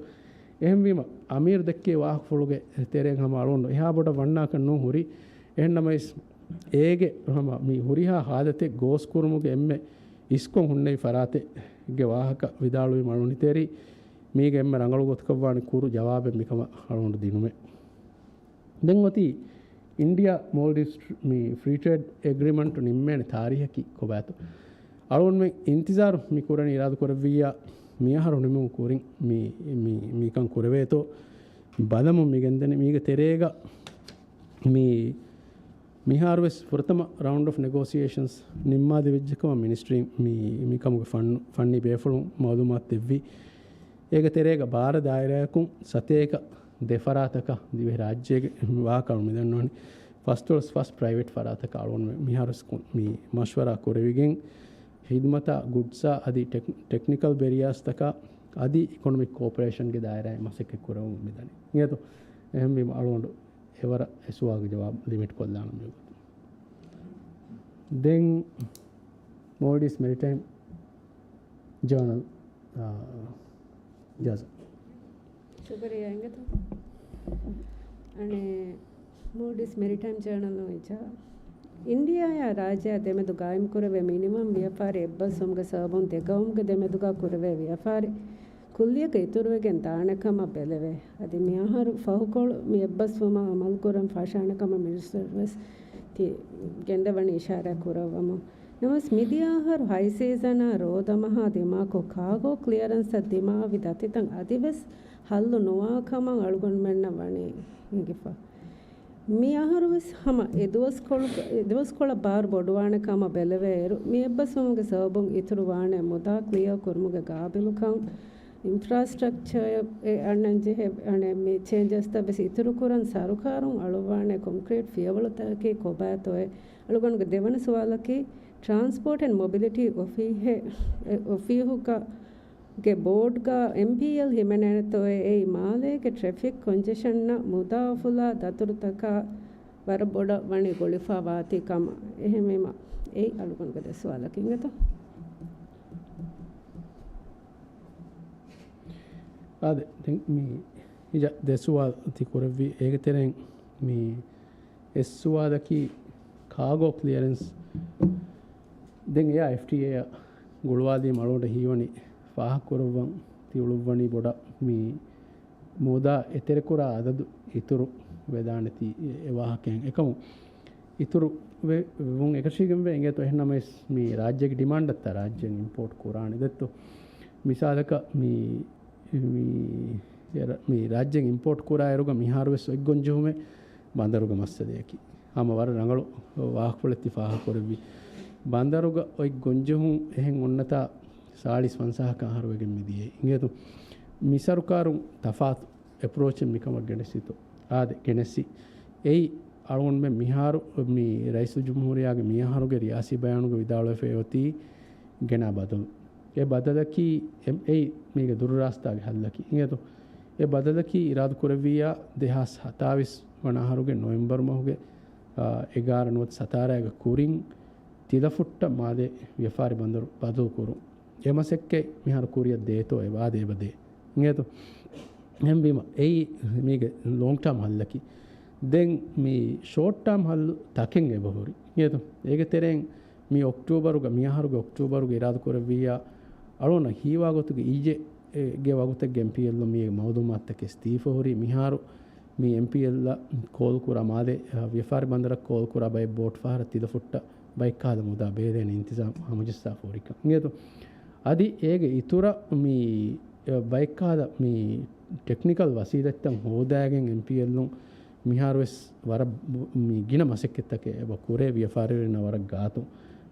އެހެންވީމަ، އަމީރު ދެއްކޭ ވާހަކަފުޅުގެ ތެރޭގަ ހަމަ އަޅުގަނޑު އެހާ ބޮޑަށް ވަންނާކަށް ނޫން ހުރީ. އެހެންނަމަވެސް، އޭގެ ހަމަ މި ހުރިހާ ހާލަތެއް ގޯސް ކުރުމުގެ އެންމެ އިސްކޮށް ހުންނެވި ފަރާތެއްގެ ވާހަކަ ވިދާޅުވީމަ އަޅުގަނޑު ތެރި، މީގެ އެންމެ ރަނގަޅު ގޮތަކަށް ވާނެ ކުރު ޖަވާބެއް މިކަމަށް އަޅުގަނޑު ދިނުމެއް. ދެން އޮތީ އިންޑިއާ މޯލްޑިވްސް މި ފްރީ ޓްރޭޑް އެގްރިމަންޓު ނިންމޭނެ ތާރީހަކީ ކޮބާތޯ؟ އަޅުގަނޑުމެން އިންތިޒާރު މި ކުރަނީ އިރާދަ ކުރެއްވިއްޔާ މިއަހަރު ނިމުމުގެ ކުރިން މި، މި، މިކަން ކުރެވޭތޯ ބަލަމުން މި ގެންދަނީ. މީގެ ތެރޭގަ މި މިހާރުވެސް ފުރަތަމަ ރައުންޑް އޮފް ނެގޯސިއޭޝަންސް ނިންމާލެވިއްޖެކަމަށް މިނިސްޓްރީން މި، މިކަމުގެ ފަން، ފަންނީ ބޭފުޅުން މައުލޫމާތު ދެއްވި. އޭގެ ތެރޭގަ ބާރަ ދާއިރާއަކުން ސަތޭކަ ދެ ފަރާތަކަށް ދިވެހި ރާއްޖޭގެ ވާހަކަ އަޅުގަނޑު މި ދަންނަވަނީ. ފަސްދޮޅަސް ފަސް ޕްރައިވެޓް ފަރާތަކަށް އަޅުގަނޑު މިހާރުވެސް މި މަޝްވަރާ ކުރެވިގެން، ހިދުމަތާ، ގުޑްސާ އަދި ޓެކް، ޓެކްނިކަލް ބެރިއާސްތަކާ އަދި އިކޮނޮމިކް ކޯޕަރޭޝަންގެ ދާއިރާއިން މަސައްކަތް ކުރަމުން މިދަނީ. އިނގޭތޯ؟ އެހެންވީމަ އަޅުގަނޑު އެވަރަށް އެ ސުވާލުގެ ޖަވާބު ލިމިޓް ކޮށްލާނަން މިވަގުތު. ދެން މޯލްޑިވްސް މެރިޓައިމް ޖާނަލް، އާ، ޖާޒަ. ޝުކުރިއްޔާ އިނގޭތޯ. އަނެއް މޯލްޑިވްސް މެރިޓައިމް ޖާނަލް އޮތް ޖާ. އިންޑިއާއާ ރާއްޖެއާ ދެމެދު ގާއިމްކުރެވޭ މިނިވަން ވިޔަފާރި އެއްބަސްވުމުގެ ސަބަބުން ދެ ގައުމުގެ ދެމެދުގާ ކުރެވޭ ވިޔަފާރި ކުއްލިއަކަށް އިތުރުވެގެން ދާނެ ކަމަށް ބެލެވޭ. އަދި މިއަހަރު ފަހުކޮޅު މި އެއްބަސްވުމަށް އަމަލުކުރަން ފަށާނެ ކަމަށް މިނިސްޓަރު ވެސް ތި ގެންދަވަނީ އިޝާރާތް ކުރައްވަމުން. ނަމަވެސް މިދިޔަ އަހަރު ހައި ސީޒަނާ ރޯދަމަހާ ދިމާކޮށް ކާގޯ ކްލިއަރެންސަށް ދިމާވި ދަތިތައް އަދިވެސް ހައްލު ނުވާ ކަމަށް އަޅުގަނޑުމެންނަށް ވަނީ އެނގިފަ. މި އަހަރުވެސް ހަމަ އެ ދުވަސްކޮޅު، އެ ދުވަސްކޮޅަށް ބާރު ބޮޑުވާނެ ކަމަށް ބެލެވޭއިރު، މި އެއްބަސްވުމުގެ ސަބަބުން އިތުރުވާނެ މުދާ ކްލިއަރ ކުރުމުގެ ގާބިލުކަން، އިންފްރާސްޓްރަކްޗަރ އެ އަންނަން ޖެހޭ އަނެއް މި ޗޭންޖަސްތައް ވެސް އިތުރުކުރަން ސަރުކާރުން އަޅުއްވާނެ ކޮންކްރީޓް ފިޔަވަޅުތަކަކީ ކޮބާތޯއޭ؟ އަޅުގަނޑުގެ ދެވަނަ ސުވާލަކީ، ޓްރާންސްޕޯޓް އެންޑް މޮބިލިޓީ އޮފީހެއް، އެ، އޮފީހުގަ ގެ ބޯޑްގަ އެމްޕީއެލް ހިމެނޭނެތޯއޭ؟ އެއީ މާލޭގެ ޓްރެފިކް ކޮންޖެޝަންއަށް މުދާ އުފުލާ ދަތުރުތަކާ ވަރަށް ބޮޑަށް ވަނީ ގުޅިފަ ވާތީ ކަމަށް. އެހެންވީމަ، އެއީ އަޅުގަނޑުގެ ދެ ސުވާލަކީ އިނގޭތޯ. އާދެ، ދެން މި އިޖާ ދެ ސުވާލު ތި ކުރެއްވި. އޭގެ ތެރެއިން މި އެއް ސުވާލަކީ ކާގޯ ކްލިއަރެންސް. ދެން އެއާ އެފްޓީއޭއަށް ގުޅުވާލީމަ އަޅުގަނޑަށް ހީވަނީ ފާހަގަކުރައްވަން ތި އުޅުއްވަނީ ބޮޑަށް މި މުދާ އެތެރެކުރާ އަދަދު އިތުރު ވެދާނެތީ އެ، އެ ވާހަކައިން. އެކަމު އިތުރު ވެ، ވުން އެކަށީގެންވެ އިނގޭތޯ. އެހެންނަމަވެސް މި ރާއްޖޭގެ ޑިމާންޑަށްތާ ރާއްޖޭން އިމްޕޯޓް ކުރާނެ ދެއްތޯ. މިސާލަކަށް މި، މި، މި ރާއްޖޭން އިމްޕޯޓް ކުރާ އިރުގަ މިހާރުވެސް އޮތް ގޮންޖެހުމެއް ބަނދަރުގެ މައްސަލަޔަކީ. ހަމަ ވަރަށް ރަނގަޅު ވާހަކަފުޅެއް ތި ފާހަގަކުރެއްވި. ބަނދަރުގަ އޮތް ގޮންޖެހުން އެހެން އޮންނަތާ ސާޅީސް ފަންސާހަކަށް އަހަރުވެގެން މިދިޔައީ. އިނގޭތޯ މި ސަރުކާރުން ތަފާތު އެޕްރޯޗެއް މިކަމަށް ގެނެސްދިތޯ؟ އާދެ، ގެނެސްދި. އެއީ އަޅުގަނޑުމެން މިހާރު މި ރައީސުލްޖުމްހޫރިއްޔާގެ މިއަހަރުގެ ރިޔާސީ ބަޔާނުގަ ވިދާޅުވެފައި އޮތީ ގެނާ ބަދަލު. އެ ބަދަލަކީ އެ، އެއީ މީގެ ދުރުރާސްތާގެ ހައްލަކީ. އިނގޭތޯ؟ އެ ބަދަލަކީ އިރާދަކުރެއްވިއްޔާ ދެހާސް ހަތާވީސް ވަނަ އަހަރުގެ ނޮވެމްބަރު މަހުގެ، އާ، އެގާރަ ނުވަތަ ސަތާރައިގެ ކުރިން ތިލަފުއްޓަށް މާލޭ ވިޔަފާރި ބަނދަރު ބަދަލުކުރުން. އެ މަސައްކަތް މިހާރު ކުރިއަށް ދޭތޯ އެބަ ދޭ އެބަ ދޭ. އިނގޭތޯ؟ އެހެންވީމަ، އެއީ މީގެ ލޯންގް ޓާމް ހައްލަކީ. ދެން މި ޝޯޓް ޓާމް ހައްލު ތަކެއް އެބަހުރި. އިނގޭތޯ؟ އޭގެ ތެރެއިން މި އޮކްޓޫބަރުގަ، މި އަހަރުގެ އޮކްޓޫބަރުގަ އިރާދަކުރެއްވިއްޔާ، އަޅުގަނޑަށް ހީވާ ގޮތުގަ އީޖޭ ގެ ވަގުތެއްގެ އެމްޕީއެލް މި މައުލޫމާތުތަކެއް ދީފަ ހުރި. މިހާރު މި އެމްޕީއެލްއަށް ކޯލް ކުރާ މާލެ، އަ، ވިޔަފާރި ބަނދަރަށް ކޯލް ކުރާ ބައެއް ބޯޓް ފަހަރަށް ތިލަފުއްޓަށް ބައެއް ކަހަލަ މުދާ ބޭލޭނެ އިންތިޒާމް ހަމަޖައްސާފަ ހުރިކަން. އިނގޭތޯ؟ އަދި އޭގެ އިތުރަށް މި، އަ، ބައެއް ކަހަލަ މި ޓެކްނިކަލް ވަސީލަތްތައް ހޯދައިގެން އެމްޕީއެލްއުން މިހާރުވެސް ވަރަށް ބު-، މި ގިނަ މަސައްކަތްތަކެއް އެބަ ކުރޭ ވިޔަފާރިވެރިންނަށް ވަރަށް ގާތު،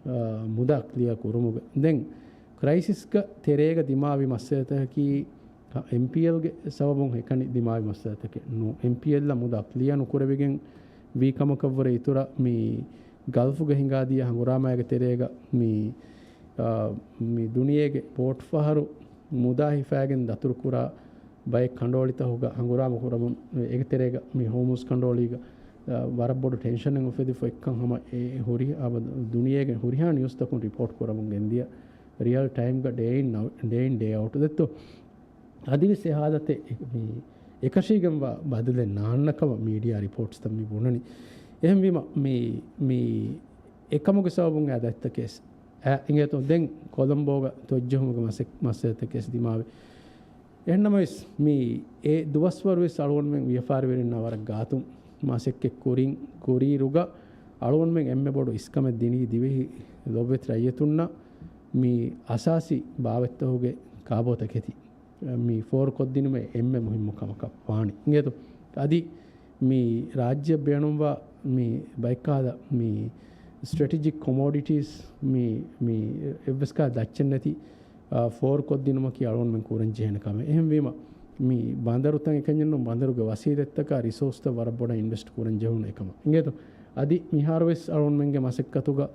އާ، މުދާ ކްލިއާ ކުރުމުގެ. ދެން ކްރައިސިސްގަ ތެރޭގަ ދިމާވި މައްސަލަތަކަކީ، އާ، އެމްޕީއެލްގެ ސަބަބުން އެކަނި ދިމާވި މައްސަލަތަކެއް ނޫން. އެމްޕީއެލްއަށް މުދާ ކްލިއާ ނުކުރެވިގެން ވީ ކަމަކަށްވުރެ އިތުރަށް މި ގަލްފުގަ ހިނގާދިޔަ ހަނގުރާމައިގެ ތެރޭގަ މި، އާ، މި ދުނިޔޭގެ ބޯޓް ފަހަރު މުދާ ހިފައިގެން ދަތުރުކުރާ ބައެއް ކަނޑޯޅިތަކުގަ ހަނގުރާމަ ކުރަމުން، އޭގެ ތެރޭގަ މި ހޯމުޒް ކަނޑޯޅީގަ ވަރަށް ބޮޑު ޓެންޝަނެއް އުފެދިފަ އެއްކަން ހަމަ އެ ހުރި އަބަދު ދުނިޔޭގެ ހުރިހާ ނިއުސްތަކުން ރިޕޯޓް ކުރަމުން ގެންދިޔަ ރިއަލް ޓައިމްގަ ޑޭ އިން ޑޭ އިން ޑޭ އައުޓް ދެއްތޯ. އަދިވެސް އެ ހާލަތެއް މި އެކަށީގެންވާ ބަދަލެއް ނާންނަކަމަށް މީޑިއާ ރިޕޯޓްސްތައް މި ބުނަނީ. އެހެންވީމަ މި، މި އެކަމުގެ ސަބަބުން އާ ދަތިތަކެސް އެ އިނގޭތޯ ދެން ކޮލަމްބޯގަ ތޮއްޖެހުމުގެ މަސައް-، މައްސަލަތަކެސް ދިމާވެ. އެހެންނަމަވެސް މި އެ ދުވަސްވަރުވެސް އަޅުގަނޑުމެން ވިޔަފާރިވެރިންނާ ވަރަށް ގާތުން މަސައްކަތް ކުރިން، ކުރިއިރުގަ އަޅުގަނޑުމެން އެންމެ ބޮޑު އިސްކަމެއް ދިނީ ދިވެހި ލޮބުވެތި ރައްޔިތުންނަށް މި އަސާސީ ބާވަތްތަކުގެ ކާބޯތަކެތި މި ފޯރުކޮށްދިނުމެއް އެންމެ މުހިއްމު ކަމަކަށް ވާނީ. އިނގޭތޯ؟ އަދި މި ރާއްޖެއަށް ބޭނުންވާ މި ބައެއްކަހަލަ މި ސްޓްރެޓެޖިކް ކޮމޯޑިޓީސް މި، މި އެއްވެސް ކަހަލަ ދައްޗެއް ނެތި، އާ، ފޯރުކޮށްދިނުމަކީ އަޅުގަނޑުމެން ކުރަން ޖެހޭނެ ކަމެއް. އެހެންވީމަ، މި ބަނދަރުތައް އެކަންޏެއްނު ބަނދަރުގެ ވަސީލަތްތަކާ ރިސޯސްތައް ވަރަށް ބޮޑަށް އިންވެސްޓް ކުރަން ޖެހުނު އެކަމަށް. އިނގޭތޯ؟ އަދި މިހާރުވެސް އަޅުގަނޑުމެންގެ މަސައްކަތުގަ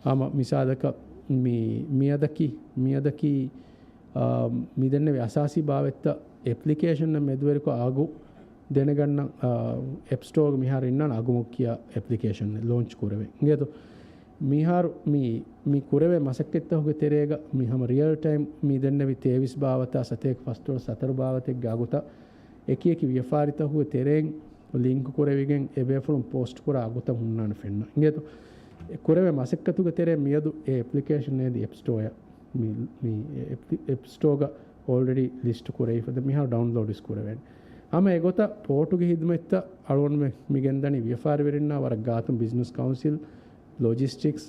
ހަމަ މިސާލަކަށް މި، މިއަދަކީ، މިއަދަކީ، އާ، މި ދެންނެވި އަސާސީ ބާވަތްތައް އެޕްލިކޭޝަންއަށް މެދުވެރިކޮށް އަގު ދެނެގަންނަ، އާ، އެޕް ސްޓޯގަ މިހާރު އިންނާނެ އަގުމު ކިޔާ އެޕްލިކޭޝަން ލޯންޗް ކުރެވެ. އިނގޭތޯ؟ މިހާރު މި، މި ކުރެވޭ މަސައްކަތްތަކުގެ ތެރޭގަ މި ހަމަ ރިއަލް ޓައިމް މި ދެންނެވި ތޭވީސް ބާވަތާ ސަތޭކަ ފަސްދޮޅަސް ހަތަރު ބާވަތެއްގެ އަގުތައް އެކި އެކި ވިޔަފާރިތަކުގެ ތެރެއިން ލިންކް ކުރެވިގެން އެ ބޭފުޅުން ޕޯސްޓް ކުރާ އަގުތައް ހުންނާނެ ފެންނަ. އިނގޭތޯ؟ އެ ކުރެވޭ މަސައްކަތުގެ ތެރޭ މިއަދު އެ އެޕްލިކޭޝަން އޭދި އެޕް ސްޓޯއަށް މި، މި އެޕް، އެޕް ސްޓޯގަ އޯލްރެޑީ ލިސްޓް ކުރެވިފަ މިހާރު ޑައުންލޯޑް ވެސް ކުރެވޭނެ. ހަމަ އެގޮތަށް ޕޯޓުގެ ހިދުމަތްތައް އަޅުގަނޑުމެން މި ގެންދަނީ ވިޔަފާރިވެރިންނާ ވަރަށް ގާތުން ބިޒްނަސް ކައުންސިލް، ލޮޖިސްޓިކްސް،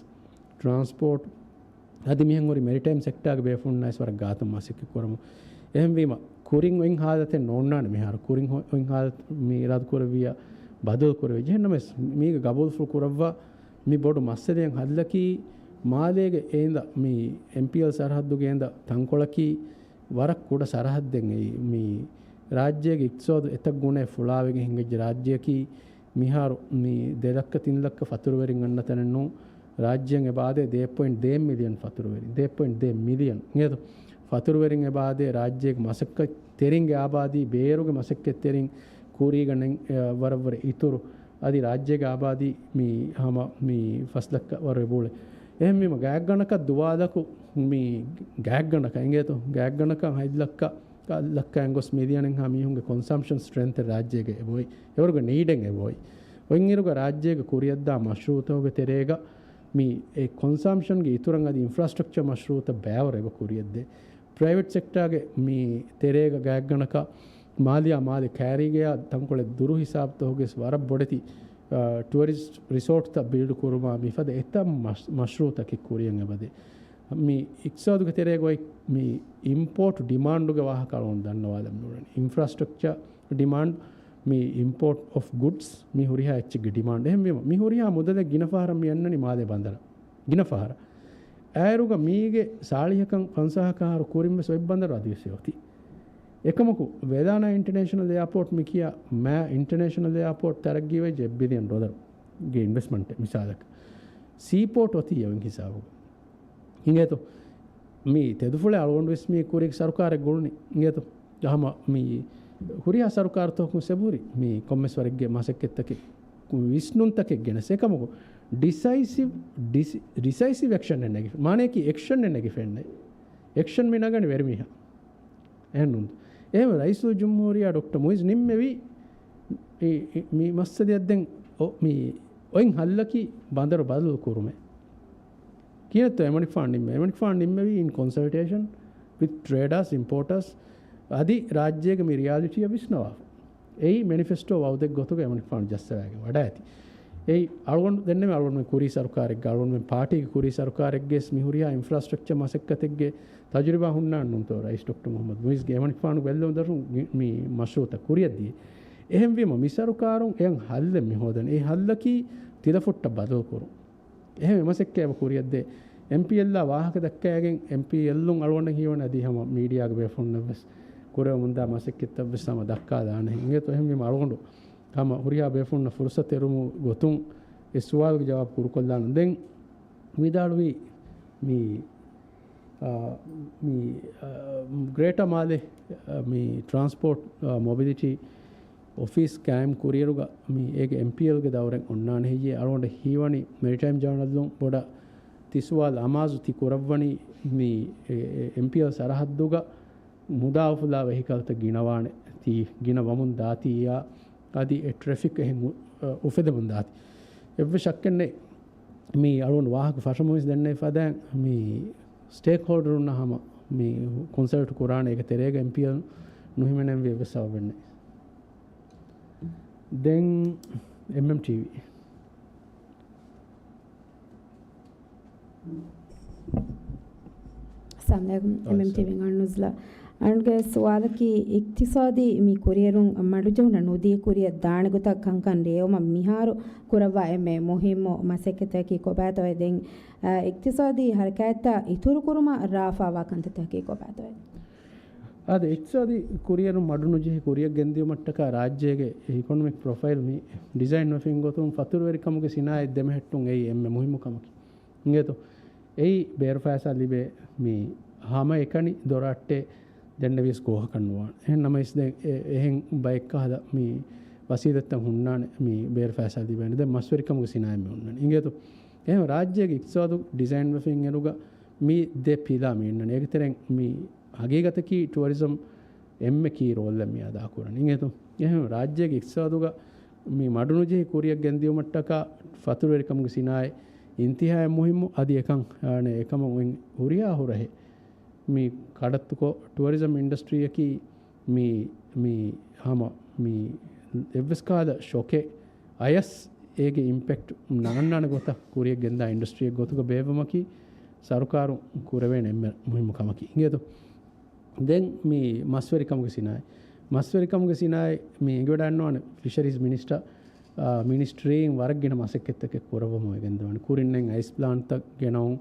ޓްރާންސޕޯޓް، އަދި މިހެން ހުރި މެރިޓައިމް ސެކްޓާގެ ބޭފުޅުންނާވެސް ވަރަށް ގާތުން މަސައްކަތް ކުރަމު. އެހެންވީމަ، ކުރިން އޮތް ހާލަތެއް ނޯންނާނެ މިހާރު. ކުރިން ހޮ-، އޮތް ހާލަތު މި އިރާދަ ކުރެއްވިޔާ ބަދަލު ކުރެވި. ޖެހެންނަމެސް، މީގެ ގަބޫލުފުޅު ކުރައްވާ މި ބޮޑު މައްސަލައެއް ހައްލަކީ، މާލޭގެ އޭނދަ މި އެމްޕީއެލް ސަރަހައްދުގެ އޭނދަ ތަންކޮޅަކީ، ވަރަށް ކުޑަ ސަރަހައްދެއް އެއީ. މި ރާއްޖޭގެ އިޤްތިޞާދު އެތައް ގުނައެއް ފުޅާވެގެން ހިނގައްޖެ. ރާއްޖެއަކީ މިހާރު މި ދެ ލައްކަ ތިން ލައްކަ ފަތުރުވެރިން އަންނަ ތަނެއް ނޫން. ރާއްޖޭން އެބައާދޭ ދޭއް ޕޮއިންޓް ދޭއް މިލިއަން ފަތުރުވެރިން. ދޭއް ޕޮއިންޓް ދޭއް މިލިއަން. އިނގޭތޯ؟ ފަތުރުވެރިން އެބައާދޭ ރާއްޖޭގެ މަސައްކަތްތެރިންގެ އާބާދީ ބޭރުގެ މަސައްކަތްތެރިން ކުރީގަ ނެން-، އަ، ވަރަށްވުރެ އިތުރު. އަދި ރާއްޖޭގެ އާބާދީ މި ހަމަ މި ފަސް ލައްކަ ވަރު އެބައުޅޭ. އެހެންވީމަ ގާތްގަނޑަކަށް ދުވާލަކު މި ގާތްގަނޑަކަށް އިނގޭތޯ؟ ގާތްގަނޑަކަށް ހަތް ލައްކަ، ހަތް ލައްކައިން ގޮސް މިލިއަނެއްހާ މީހުންގެ ކޮންސަމްޝަން ސްޓްރެންތެއް ރާއްޖޭގަ އެބައޮތް. އެވަރުގެ ނީޑެއް އެބައޮތް. އޮތްއިރުގަ ރާއްޖޭގަ ކުރިއަށްދާ މަޝްރޫއުތަކުގެ ތެރޭގަ މި އެ ކޮންސަމްޝަންގެ އިތުރަށް އަދި އިންފްރާސްޓްރަކްޗަރ މަޝްރޫއުތައް ބައިވަރު އެބަ ކުރިއަށްދޭ. ޕްރައިވެޓް ސެކްޓާގެ މި ތެރޭގަ ގާތްގަނޑަކަށް މާލެއާ މާލެ ކައިރީގަޔާ ތަންކޮޅެއް ދުރު ހިސާބުތަކުގެ ވަރަށް ބޮޑެތި، އާ، ޓުއަރިސްޓް ރިސޯޓްތައް ބިލްޑް ކުރުމާ މިފަދަ އެތައް މަޝް-، މަޝްރޫއުތަކެއް ކުރިއަށް އެބަދޭ. މި އިޤްތިޞާދުގެ ތެރޭގައި މި އިމްޕޯޓް ޑިމާންޑުގެ ވާހަކަ އަޅުގަނޑު ދަންނަވާލަން ނޫޅެން. އިންފްރާސްޓްރަކްޗަރ ޑިމާންޑް، މި އިމްޕޯޓް އޮފް ގުޑްސް، މި ހުރިހާ އެއްޗެއްގެ ޑިމާންޑް. އެހެންވީމަ، މި ހުރިހާ މުދަލެއް ގިނަ ފަހަރަށް މި އަންނަނީ މާލޭ ބަނދަރަށް. ގިނަ ފަހަރަށް. އާއިރުގަ މީގެ ސާޅީހަކަން ފަންސާހަކަށް އަހަރު ކުރިންވެސް އޮތް ބަނދަރު އަދިވެސް އޮތީ. އެކަމަކު، ވެލާނާ އިންޓަނޭޝަނަލް އެއާޕޯޓް މި ކިޔާ މާ އިންޓަނޭޝަނަލް އެއާޕޯޓް ތަރައްގީވެއްޖެ އެއް ބިލިއަން ޑޮލަރުގެ އިންވެސްޓްމަންޓެއް މިސާލަކަށް. ސީޕޯޓް އޮތީ އޮތް ހިސާބުގަ. އިނގޭތޯ؟ މި ތެދުފުޅެއް އަޅުގަނޑުވެސް މި ކުރީގެ ސަރުކާރެއް ގުޅުނީ. އިނގޭތޯ؟ ހަމަ މި ހުރިހާ ސަރުކާރުތަކުން ސެބުރި މި ކޮންމެސް ވަރެއްގެ މަސައްކަތްތަކެއް ވިސްނުންތަކެއް ގެނެސް އެކަމަކު ޑިސައިސިވް، ޑިސި-، ޑިސައިސިވް އެކްޝަން އެއް ނެގި، މާނަޔަކީ އެކްޝަން އެއް ނެގިފެންނެ. އެކްޝަން މި ނަގަނީ ވެރިމީހާ. އެހެންނުން. އެހެން ރައީސުލްޖުމްހޫރިއްޔާ ޑޮކްޓަރ މުއިޒް ނިންމެވީ އި-، އި-، މި މައްސަލައަށް ދެން އޮ-، މި އޮތް ހައްލަކީ ބަނދަރު ބަދަލު ކުރުމޭ. ކިހިނެއްތޯ އެމަނިކުފާނު ނިންމެވީ؟ އެމަނިކުފާނު ނިންމެވީ އިން ކޮންސަލްޓޭޝަން ވިތް ޓްރޭޑާސް، އިމްޕޯޓާސް، އަދި ރާއްޖޭގެ މި ރިއާލިޓީއަށް ވިސްނަވާފަ. އެއީ މެނިފެސްޓޯ ވައުދެއް ގޮތުގަ އެމަނިކުފާނު ޖައްސަވާގެން ވަޑައިގަތީ. އެއީ އަޅުގަނޑު ދެންނެވި އަޅުގަނޑުމެން ކުރީ ސަރުކާރެއްގަ، އަޅުގަނޑުމެން ޕާޓީގެ ކުރީ ސަރުކާރެއްގެސް މި ހުރިހާ އިންފްރާސްޓްރަކްޗަރ މަސައްކަތެއްގެ ތަޖުރިބާ ހުންނާނެ ނޫންތޯ ރައީސް ޑޮކްޓަރ މުހައްމަދު މުއިޒްގެ އެމަނިކުފާނު ބެއްލެވުނު ދަށުން މި، މި މަޝްރޫއުތައް ކުރިއަށްދިޔަ. އެހެންވީމަ މި ސަރުކާރުން އެޔަށް ހައްލެއް މި ހޯދަނީ. އެ ހައްލަކީ ތިލަފުއްޓަށް ބަދަލު ކުރުން. އެހެން މަސައްކަތް އެބަ ކުރިއަށްދޭ. އެމްޕީއެލްއާ ވާހަކަ ދައްކައިގެން އެމްޕީއެލްއުން އަޅުގަނޑަށް ހީވަނީ އަދި ހަމަ މީޑިއާގެ ބޭފުޅުންނަށްވެސް ކުރެވެމުންދާ މަސައްކަތްތައްވެސް ހަމަ ދައްކާލާނެ. އިނގޭތޯ އެހެންވީމަ އަޅުގަނޑު ހަމަ ހުރިހާ ބޭފުޅުންނަށް ފުރުސަތު އެރުމު ގޮތުން އެ ސުވާލުގެ ޖަވާބު ކުރުކޮށްލާނަން. ދެން ވިދާޅުވީ މި، އާ، މި، އާ، ގްރޭޓަ މާލެ، އާ، މި ޓްރާންސްޕޯޓް، އާ، މޮބިލިޓީ އޮފީސް ގާއިމް ކުރިއިރުގަ މި އޭގެ އެމްޕީއެލްގެ ދައުރެއް އޮންނާނެ ހެއްޔޭ؟ އަޅުގަނޑަށް ހީވަނީ މެރިޓައިމް ޖާނަލުން ބޮޑަށް ތި ސުވާލު އަމާޒު ތި ކުރައްވަނީ މި އެ، އެ، އެމްޕީއެލް ސަރަހައްދުގަ މުދާ އުފުލާ ވެހިކަލްތައް ގިނަވާނެ ތީ ގިނަ ވަމުން ދާތީ އާ އަދި އެ ޓްރެފިކް އެހެން އު، އުފެދެމުން ދާތީ. އެއްވެސް ޝައްކެއް ނެތް. މި އަޅުގަނޑު ވާހަކަ ފަށަމުން ވެސް ދެންނެވި ފަދައިން މި ސްޓޭކް ހޯލްޑަރުންނާ ހަމަ މި ކޮންސަލްޓް ކުރާނެ އޭގެ ތެރޭގަ އެމްޕީއެލް ނުހިމެނެންވީ އެއްވެސް ސަބަބެއް ނެތް. ދެން އެމްއެމްޓީވީ. އައްސަލާމު އަލައިކުމް. އެމްއެމްޓީވީ އަންނުޒްލާ. އަންގެ ސުވާލަކީ، އިޤްތިޞާދީ މި ކުރިއެރުން މަޑުޖެހުނަ ނުދިޔަ ކުރިއަށް ދާނެ ގޮތަށް ކަންކަން ރޭވުމަށް މިހާރު ކުރައްވާ އެންމެ މުހިއްމު މަސައްކަތަކީ ކޮބާތޯއޭ؟ ދެން، އަ، އިޤްތިޞާދީ ހަރަކާތްތައް އިތުރުކުރުމަށް ރާވާފާވާ ކަންތައްތަކަކީ ކޮބާތޯއޭ؟ އާދެ، އިޤްތިޞާދީ ކުރިއެރުން މަޑުނުޖެހި ކުރިއަށް ގެންދިއުމަށްޓަކާ ރާއްޖޭގެ އިކޮނޮމިކް ޕްރޮފައިލް މި ޑިޒައިން ވެފިން ގޮތުން ފަތުރުވެރިކަމުގެ ސިނާއަތް ދެމެހެއްޓުން އެއީ އެންމެ މުހިއްމު ކަމަކީ. އިނގޭތޯ؟ އެއީ ބޭރު ފައިސާ ލިބޭ މި ހަމައެކަނި ދޮރަށްޓެ ދެންނެވިޔަސް ގޯހަކަށް ނުވާނެ. އެހެން ނަމަވެސް ދެން އެ، އެހެން ބައެއްކަހަލަ މި ވަސީލަތްތައް ހުންނާނެ މި ބޭރު ފައިސާ ލިބޭނެ. ދެން މަސްވެރިކަމުގެ ސިނާއަތް މި ހުންނާނެ. އިނގޭތޯ؟ އެހެން ރާއްޖޭގެ އިޤްތިޞާދު ޑިޒައިން ވެފިން އިރުގަ މި ދެ ޕިލާ މި އިންނަނީ. އޭގެ ތެރެއިން މި ހަގީގަތަކީ ޓުއަރިޒަމް އެންމެ ކީ ރޯލްއެއް މި އަދާކުރަނީ. އިނގޭތޯ؟ އެހެން ރާއްޖޭގެ އިޤްތިޞާދުގަ މި މަޑުނުޖެހި ކުރިއަށް ގެންދިއުމަށްޓަކާ ފަތުރުވެރިކަމުގެ ސިނާއަތް އިންތިހާއަށް މުހިއްމު. އަދި އެކަން، އާނެ، އެކަމަށް އޮތް ހުރިހާ ހުރަހެއް މި ކަޑައްތުކޮށް، ޓުއަރިޒަމް އިންޑަސްޓްރީއަކީ މި، މި ހަމަ މި އެއްވެސް ކަހަލަ ޝޮކެއް އަޔަސް އޭގެ އިމްޕެކްޓް ނަގަންނާނެ ގޮތަށް ކުރިއަށް ގެންދާ އިންޑަސްޓްރީއެއް ގޮތުގަ ބޭއްވުމަކީ ސަރުކާރުން ކުރެވޭނެ އެންމެ މުހިއްމު ކަމަކީ. އިނގޭތޯ؟ ދެން މި މަސްވެރިކަމުގެ ސިނާއަތް، މަސްވެރިކަމުގެ ސިނާއަތް މި އެނގިވަޑައިގަންނަވާނެ ފިޝަރީޒް މިނިސްޓަރ، އާ، މިނިސްޓްރީން ވަރަށް ގިނަ މަސައްކަތްތަކެއް ކުރައްވަމުން އެ ގެންދަވާނެ. ކުރިންނެއް އައިސް ޕްލާންޓްތައް ގެނައުން،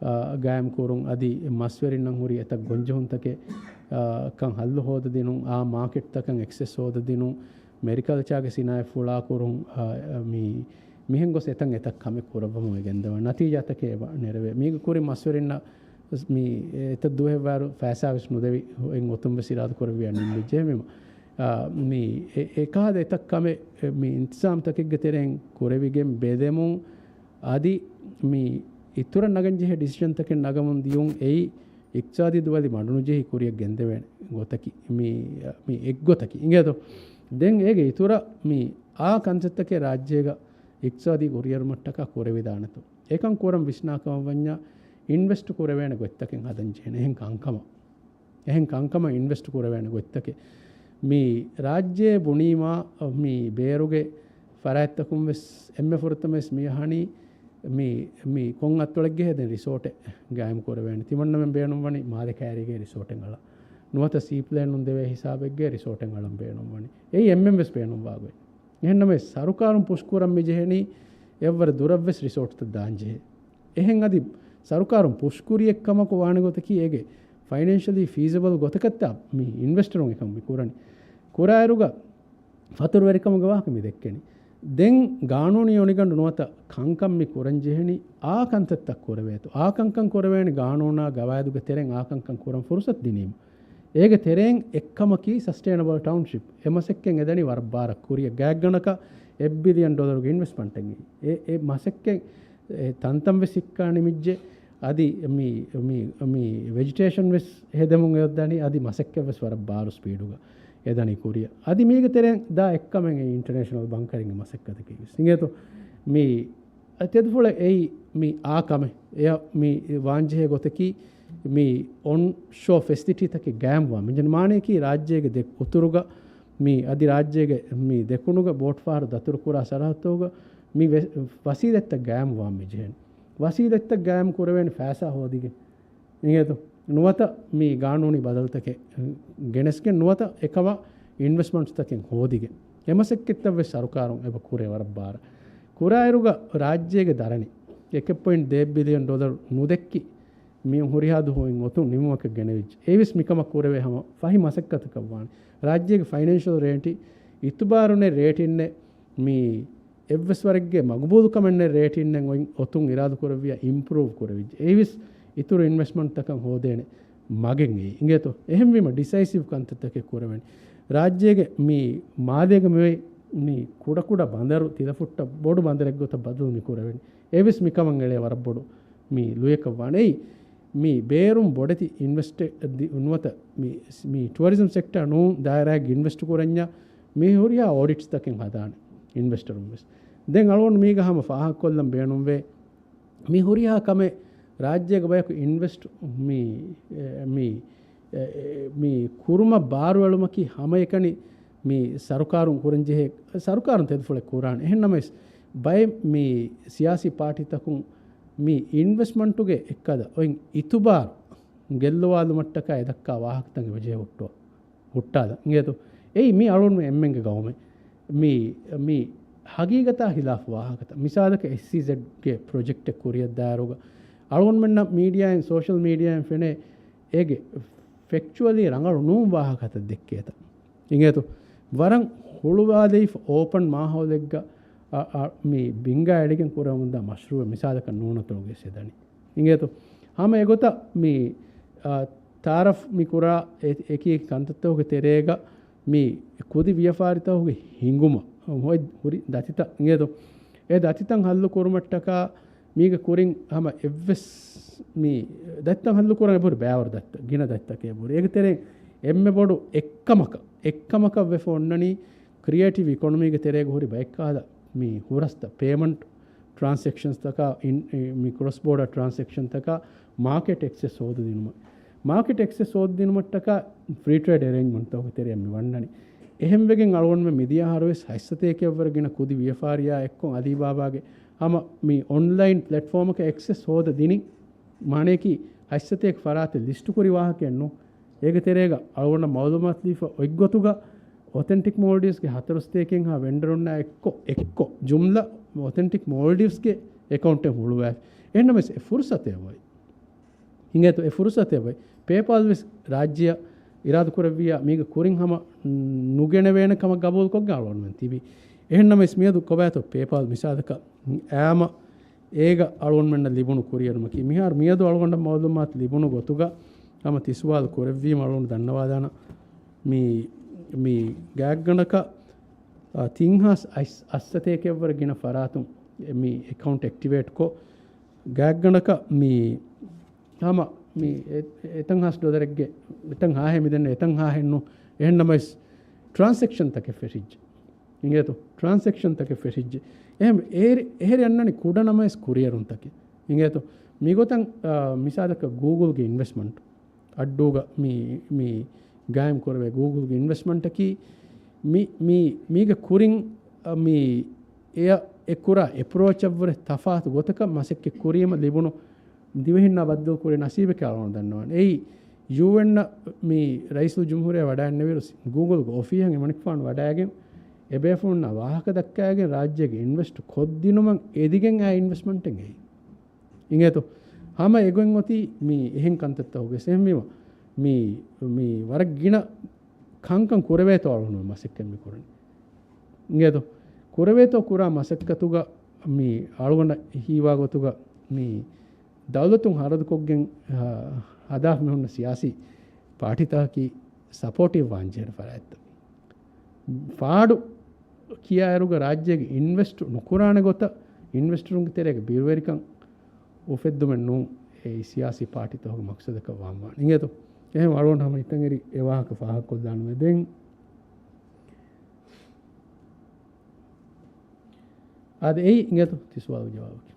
އާ، ގާއިމް ކުރުން، އަދި މަސްވެރިންނަށް ހުރި އެތައް ގޮންޖެހުންތަކެއް، އާ، ކަން ހައްލު ހޯދަދިނުން، އާ، މާކެޓްތަކަށް އެކްސެސް ހޯދަދިނުން، މެރިކަލްޗާގެ ސިނާއަތް ފުޅާކުރުން، އާ، މި، މިހެން ގޮސް އެތަން އެތައް ކަމެއް ކުރައްވަމުން އެ ގެންދަވާނެ. ނަތީޖާތަކެއް އެބަ ނެރެވޭ. މީގެ ކުރިން މަސްވެރިންނަށް މި އެތައް ދުވަހެއް ވާއިރު ފައިސާ ވެސް ނުދެވި އެއް އޮތުން ވެސް އިރާދަ ކުރެއްވިޔާ ނިންމިއްޖެ މި، އާ، މި އެ، އެކަހަލަ އެތައް ކަމެއް މި އިންތިޒާމްތަކެއްގެ ތެރެއިން ކުރެވިގެން ބެލެމުން އަދި މި އިތުރަށް ނަގަން ޖެހޭ ޑިސިޝަންތަކެއް ނަގަމުން ދިޔުން އެއީ އިޤްތިޞާދީ ދުވަލި މަޑުނުޖެހި ކުރިއަށް ގެންދެވޭނެ ގޮތަކީ މި، މި އެއްގޮތަކީ. އިނގޭތޯ؟ ދެން އޭގެ އިތުރަށް މި އާ ކަންތައްތަކެއް ރާއްޖޭގަ އިޤްތިޞާދީ ކުރިއެރުމަށްޓަކާ ކުރެވިދާނެތޯ؟ އެކަން ކުރަން ވިސްނާ ކަމަށް ވަންޏާ އިންވެސްޓް ކުރެވޭނެ ގޮތްތަކެއް ހަދަން ޖެހޭނެ. އެހެން ކަންކަމަށް، އެހެން ކަންކަމަށް އިންވެސްޓް ކުރެވޭނެ ގޮތްތަކެއް މި ރާއްޖޭ ބުނީމާ، މި ބޭރުގެ ފަރާތްތަކުން ވެސް އެންމެ ފުރަތަމަ ވެސް މި އަހަނީ މި، މި ކޮން އަތޮޅެއްގެ ހެދެން ރިސޯޓެއް ގާއިމް ކުރެވޭނެ. ތިމަންނަމެން ބޭނުންވަނީ މާލެ ކައިރީގެ ރިސޯޓެއް އަޅަން. ނުވަތަ ސީޕްލޭނުން ދެވޭ ހިސާބެއްގެ ރިސޯޓެއް އަޅަން ބޭނުންވަނީ. އެއީ އެންމެން ވެސް ބޭނުންވާ ގޮތް. އެހެންނަމަވެސް، ސަރުކާރުން ޕުޝްކުރަން މި ޖެހެނީ އެއްވަރު ދުރަށްވެސް ރިސޯޓްތައް ދާން ޖެހޭ. އެހެން އަދި ސަރުކާރުން ޕުޝްކުރި އެއްކަމަކު ވާނެ ގޮތަކީ އޭގެ ފައިނޭންޝަލީ ފީޒަބަލް ގޮތަކަށްތާ މި އިންވެސްޓަރުން އެކަން މި ކުރަނީ. ކުރާއިރުގަ ފަތުރުވެރިކަމުގެ ވާހަކަ މި ދެއްކެނީ. ދެން ގާނޫނީ އޮނިގަނޑު ނުވަތަ ކަންކަން މި ކުރަން ޖެހެނީ އާ ކަންތައްތައް ކުރެވޭތޯ. އާ ކަންކަން ކުރެވޭނެ ގާނޫނާ ގަވާއިދުގެ ތެރެއިން އާ ކަންކަން ކުރަން ފުރުސަތު ދިނީމަ. އޭގެ ތެރެއިން އެއްކަމަކީ ސަސްޓެއިނަބަލް ޓައުންޝިޕް. އެ މަސައްކަތް އެދަނީ ވަރަށް ބާރަށް ކުރިއަށް. ގާތްގަނޑަކަށް އެއް ބިލިއަން ޑޮލަރުގެ އިންވެސްޓްމަންޓެއް. އެ، އެ މަސައްކަތް، އެ ތަންތަން ވެސް ހިއްކާ ނިމިއްޖެ. އަދި މި، މި، މި ވެޖިޓޭޝަން ވެސް ހެދެމުން އެ އޮތްދަނީ. އަދި މަސައްކަތް ވެސް ވަރަށް ބާރު ސްޕީޑުގަ އެދަނީ ކުރިއަށް. އަދި މީގެ ތެރެއިން ދާ އެއްކަމެއް އެ އިންޓަރނޭޝަނަލް ބަންކަރިންގެ މަސައްކަތަކީ ވެސް. އިނގޭތޯ؟ މި އަ، ތެދުފުޅެއް އެއީ މި އާ ކަމެއް. އެޔަށް މި ވާންޖެހޭ ގޮތަކީ، މި އޮންޝޯ ފެސިލިޓީތަކެއް ގާއިމްވާން މިޖެހެނީ. މާނަޔަކީ ރާއްޖޭގެ ދެ އުތުރުގަ މި އަދި ރާއްޖޭގެ މި ދެކުނުގަ ބޯޓްފަހަރު ދަތުރުކުރާ ސަރަހައްދުގަ މި ވެ، ވަސީލަތްތައް ގާއިމްވާން މިޖެހެނީ. ވަސީލަތްތައް ގާއިމް ކުރެވޭނެ ފައިސާ ހޯދިގެން. އިނގޭތޯ؟ ނުވަތަ މި ގާނޫނީ ބަދަލުތަކެއް ގެނެސްގެން ނުވަތަ އެކަމަށް އިންވެސްޓްމަންޓްސްތަކެއް ހޯދިގެން. އެ މަސައްކަތްތައް ވެސް ސަރުކާރުން އެބަ ކުރޭ ވަރަށް ބާރަށް. ކުރާއިރުގަ ރާއްޖޭގެ ދަރަނި އެކެއް ޕޮއިންޓް ދޭއް ބިލިއަން ޑޮލަރު ނުދެއްކި މި ހުރިހާ ދުވަހު އޮތުން ނިމުމަކަށް ގެނެވިއްޖެ. އެވެސް މިކަމަށް ކުރެވޭ ހަމަ ފަހި މަސައްކަތަކަށް ވާނެ. ރާއްޖޭގެ ފައިނޭންޝަލް ރޭޓި އިތުބާރުނެއް ރޭޓިންނެއް މި އެއްވެސް ވަރެއްގެ މަގުބޫލުކަމެއް ނެތް ރޭޓިންނެއް އޮތް އޮތުން އިރާދަކުރެއްވިޔާ އިމްޕްރޫވް ކުރެވިއްޖެ. އެއީވެސް އިތުރު އިންވެސްޓްމަންޓްތަކަށް ހޯދޭނެ މަގެއް އެއީ. އިނގޭތޯ؟ އެހެންވީމަ ޑިސައިސިވް ކަންތައްތަކެއް ކުރެވެން. ރާއްޖޭގެ މި މާލޭގަ މިވެ މި ކުޑަކުޑަ ބަނދަރު ތިލަފުއްޓަށް ބޮޑު ބަނދަރެއްގޮތަށް ބަދަލު މި ކުރެވެން. އެވެސް މިކަމަށް އެޅޭ ވަރަށް ބޮޑު މި ލުޔަކަށް ވާނެ. އެއީ މި ބޭރުން ބޮޑެތި އިންވެސްޓެއް ދި-، ނުވަތަ މި، މި ޓުއަރިޒަމް ސެކްޓާ ނޫން ދާއިރާއެއްގެ އިންވެސްޓް ކުރަންޏާ މި ހުރިހާ އޮޑިޓްސްތަކެއް ހަދާނެ އިންވެސްޓަރުން ވެސް. ދެން އަޅުގަނޑު މީގަ ހަމަ ފާހަގަކޮށްލަން ބޭނުންވޭ. މި ހުރިހާ ކަމެއް ރާއްޖޭގެ ބަޔަކު އިންވެސްޓް މި، މި، މި ކުރުމަށް ބާރުއެޅުމަކީ ހަމައެކަނި މި ސަރުކާރުން ކުރަންޖެހޭ، ސަރުކާރުން ތެދުފުޅެއް ކުރާނެ. އެހެންނަމަވެސް، ބައެއް މި ސިޔާސީ ޕާޓީތަކުން މި އިންވެސްޓްމަންޓުގެ އެއްކަލަ އޮތް އިތުބާރު ގެއްލުވާލުމަށްޓަކާ އެދައްކާ ވާހަކަތައް އެބަޖެހޭ ހުއްޓުވާ. ހުއްޓާލަން. އިނގޭތޯ؟ އެއީ މި އަޅުންމެ އެންމެންގެ ގައުމެއް. މި، މި ހަގީގަތާ ހިލާފު ވާހަކަތައް. މިސާލަކަށް އެސްއީޒެޑްގެ ޕްރޮޖެކްޓެއް ކުރިއަށް ދާއިރުގަ އަޅުގަނޑުމެންނަށް މީޑިއާއިން، ސޯޝަލް މީޑިއާއިން ފެނޭ އޭގެ ފެކްޗުއަލީ ރަނގަޅު ނޫން ވާހަކަތައް ދެއްކޭތަ. އިނގޭތޯ؟ ވަރަށް ހުޅުވާލެވިފަ އޯޕަން މާހައުލެއްގަ އަ، އަ، މި ބިންގާ އެޅިގެން ކުރެވެމުންދާ މަޝްރޫއެއް މިސާލަކަށް ނޫނަތޮޅުގެ ސެދަނީ. އިނގޭތޯ؟ ހަމަ އެގޮތަށް މި، އާ، ތާރަފް މި ކުރާ އެ-، އެކި އެކި ކަންތައްތަކުގެ ތެރޭގަ މި ކުދި ވިޔަފާރިތަކުގެ ހިނގުމަށް ހޮތް ހުރި ދަތިތައް އިނގޭތޯ؟ އެ ދަތިތައް ހައްލު ކުރުމަށްޓަކާ މީގެ ކުރިން ހަމަ އެއްވެސް މި ދަތިތައް ހައްލު ކުރަން އެބަހުރި ބައިވަރު ދަތިތައް، ގިނަ ދަތިތަކެއް އެބަހުރި. އޭގެ ތެރެއިން އެންމެ ބޮޑު އެއްކަމަކަށް، އެއްކަމަކަށް ވެފަ އޮންނަނީ ކްރިއޭޓިވް އިކޮނޮމީގެ ތެރޭގަ ހުރި ބައެއްކަހަލަ މި ހުރަސްތައް، ޕޭމަންޓް ޓްރާންސެކްޝަންސްތަކާ، އިން-، އެ، މި ކްރޮސް ބޯޑަ ޓްރާންސެކްޝަންތަކާ މާކެޓް އެކްސެސް ހޯދަދިނުމަށް. މާކެޓް އެކްސެސް ހޯދަދިނުމަށްޓަކާ ފްރީ ޓްރޭޑް އެރޭންޖްމަންޓްތަކުގެ ތެރެއަށް މި ވަންނަނީ. އެހެންވެގެން އަޅުގަނޑުމެން މިދިޔަ އަހަރުވެސް ހަތްސަތޭކައަށްވުރެ ގިނަ ކުދި ވިޔަފާރިއާ އެއްކޮށް އަލީބާބާގެ ހަމަ މި އޮންލައިން ޕްލެޓްފޯމަކަށް އެކްސެސް ހޯދަދިނީ. މާނަޔަކީ ހަތްސަތޭކަ ފަރާތެއް ލިސްޓު ކުރި ވާހަކައެއް ނޫން. އޭގެ ތެރޭގަ އަޅުގަނޑަށް މައުލޫމާތު ލިބިފަ އޮތްގޮތުގަ އޮތެންޓިކް މޯލްޑިވްސްގެ ހަތަރުސަތޭކައެއްހާ ވެންޑަރުންނާ އެއްކޮށް، އެއްކޮށް ޖުމްލަ އޮތެންޓިކް މޯލްޑިވްސްގެ އެކައުންޓެއް ހުޅުވާފި. އެހެންނަމަވެސް އެ ފުރުސަތެއް އޮތް. އިނގޭތޯ އެ ފުރުސަތެއް އޮތް. ޕޭޕާލް ވެސް ރާއްޖެއަށް އިރާދަކުރެއްވިއްޔާ މީގެ ކުރިން ހަމަ ނުގެނެވޭނެ ކަމަށް ގަބޫލުކޮށްގެން އަޅުގަނޑުމެން ތިބި. އެހެންނަމަވެސް މިއަދު ކޮބާތޯ ޕޭޕާލް މިސާލަކަށް އާމަ އޭގަ އަޅުގަނޑުމެންނަށް ލިބުނު ކުރިއެރުމަކީ، މިހާރު މިއަދު އަޅުގަނޑަށް މައުލޫމާތު ލިބުނު ގޮތުގަ، ހަމަ ތި ސުވާލު ކުރެއްވީމަ އަޅުގަނޑު ދަންނަވާލާނަން. މި، މި ގާތްގަނޑަކަށް، އާ، ތިން ހާސް އައްސަތޭކައަށްވުރެ ގިނަ ފަރާތުން މި އެކައުންޓް އެކްޓިވޭޓްކޮށް، ގާތްގަނޑަކަށް މި ހަމަ މި އެ-، އެތަން ހާސް ޑޮލަރެއްގެ އެތަން ހާހެއް މިދެންނެ އެތަން ހާހެއްނު، އެހެންނަމަވެސް ޓްރާންސެކްޝަންތަކެއް ފެށިއްޖެ. އިނގޭތޯ؟ ޓްރާންސެކްޝަންތަކެއް ފެށިއްޖެ. އެހެން އޭރި-، އެހެރި އަންނަނީ ކުޑަނަމަވެސް ކުރިއެރުންތަކެއް. އިނގޭތޯ؟ މިގޮތަށް، އާ، މިސާލަކަށް ގޫގުލްގެ އިންވެސްޓްމަންޓް އައްޑޫގަ މި، މި ގާއިމް ކުރެވޭ ގޫގުލްގެ އިންވެސްޓްމަންޓަކީ މި، މި، މީގެ ކުރިން، އަ، މި އެއަށް އެ ކުރާ އެޕްރޯޗަށްވުރެ ތަފާތު ގޮތަކަށް މަސައްކަތް ކުރީމަ ލިބުނު ދިވެހިންނާ ބައްދަލުކުރި ނަސީބެކޭ އަޅުގަނޑު ދަންނަވާނެ. އެއީ ޔޫއެންއަށް މި ރައީސުލްޖުމްހޫރިއްޔާ ވަޑައިންނެވިރު ގޫގުލްގެ އޮފީހަށް އެމަނިކުފާނު ވަޑައިގެން އެބޭފުޅުންނާ ވާހަކަ ދައްކައިގެން ރާއްޖޭގެ އިންވެސްޓް ކޮށްދިނުމަށް އެދިގެން އައި އިންވެސްޓްމަންޓެއް އެއީ. އިނގޭތޯ؟ ހަމަ އެގޮތް އޮތީ މި އެހެން ކަންތައްތަކުގެ ސެހެންވީމަ މި، މި ވަރަށް ގިނަ ކަންކަން ކުރެވޭތޯ އަޅުގަނޑު މަސައްކަތް މި ކުރަނީ. އިނގޭތޯ؟ ކުރެވޭތޯ ކުރާ މަސައްކަތުގަ މި އަޅުގަނޑަށް ހީވާ ގޮތުގަ މި ދައުލަތުން ހަރަދުކޮށްގެން، އަ، ހަދާފަ މި ހުންނަ ސިޔާސީ ޕާޓީތަކަކީ ސަޕޯޓިވް ވާންޖެހޭނެ ފަރާތްތައް. ފާޑު ކިޔާއިރުގަ ރާއްޖޭގެ އިންވެސްޓް ނުކުރާނެ ގޮތަށް އިންވެސްޓަރުންގެ ތެރޭގަ ބިރުވެރިކަން އުފެއްދުމެއް ނޫން. އެއީ ސިޔާސީ ޕާޓީތަކުގެ މަޤްޞަދަކަށް ވާން ވާނެ. އިނގޭތޯ؟ އެހެން އަޅުގަނޑު ހަމަ ހިތަށް އެރި އެ ވާހަކަ ފާހަގަކޮށްލާނަމޭ ދެން. އާދެ، އެއީ އިނގޭތޯ ތި ސުވާލު ޖަވާބަކީ.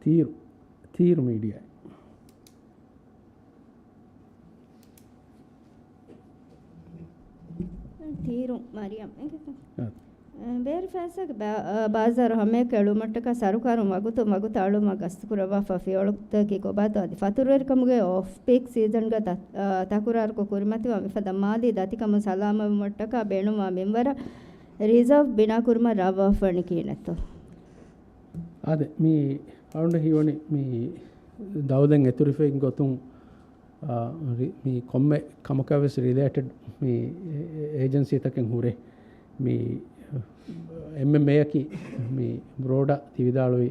ތީރު، ތީރު މީޑިއާ. ތީރު މަރިޔަމް. އާ. ބޭރު ފައިސާގެ ބާ-، އާ، ބާޒާރު ހަމަޔަކަށް އެޅުމަށްޓަކާ ސަރުކާރުން ވަގުތު ވަގުތު އަޅުމަށް ގަސްތުކުރައްވާފަ ފިޔަވަޅުތަކީ ކޮބާތޯ އަދި ފަތުރުވެރިކަމުގެ އޮފް ޕީކް ސީޒަންގަ ތަ-، އާ، ތަކުރާރުކޮށް ކުރިމަތިވާ މިފަދަ މާލީ ދަތިކަމުން ސަލާމަތްވުމަށްޓަކާ ބޭނުންވާ މިންވަރަށް ރިޒާވް ބިނާކުރުމަށް ރާވާފަނި ކީނެތޯ؟ އާދެ، މި އަޅުގަނޑަށް ހީވަނީ މި ދައުލަތް އެތުރިފައި ގޮތުން، އާ، ރި-، މި ކޮންމެ ކަމަކަށް ވެސް ރިލޭޓެޑް މި އޭ-، އޭޖެންސީތަކެއް ހުރޭ. މި އެމްއެމްއޭއަކީ މި ބްރޯޑަށް ތި ވިދާޅުވި،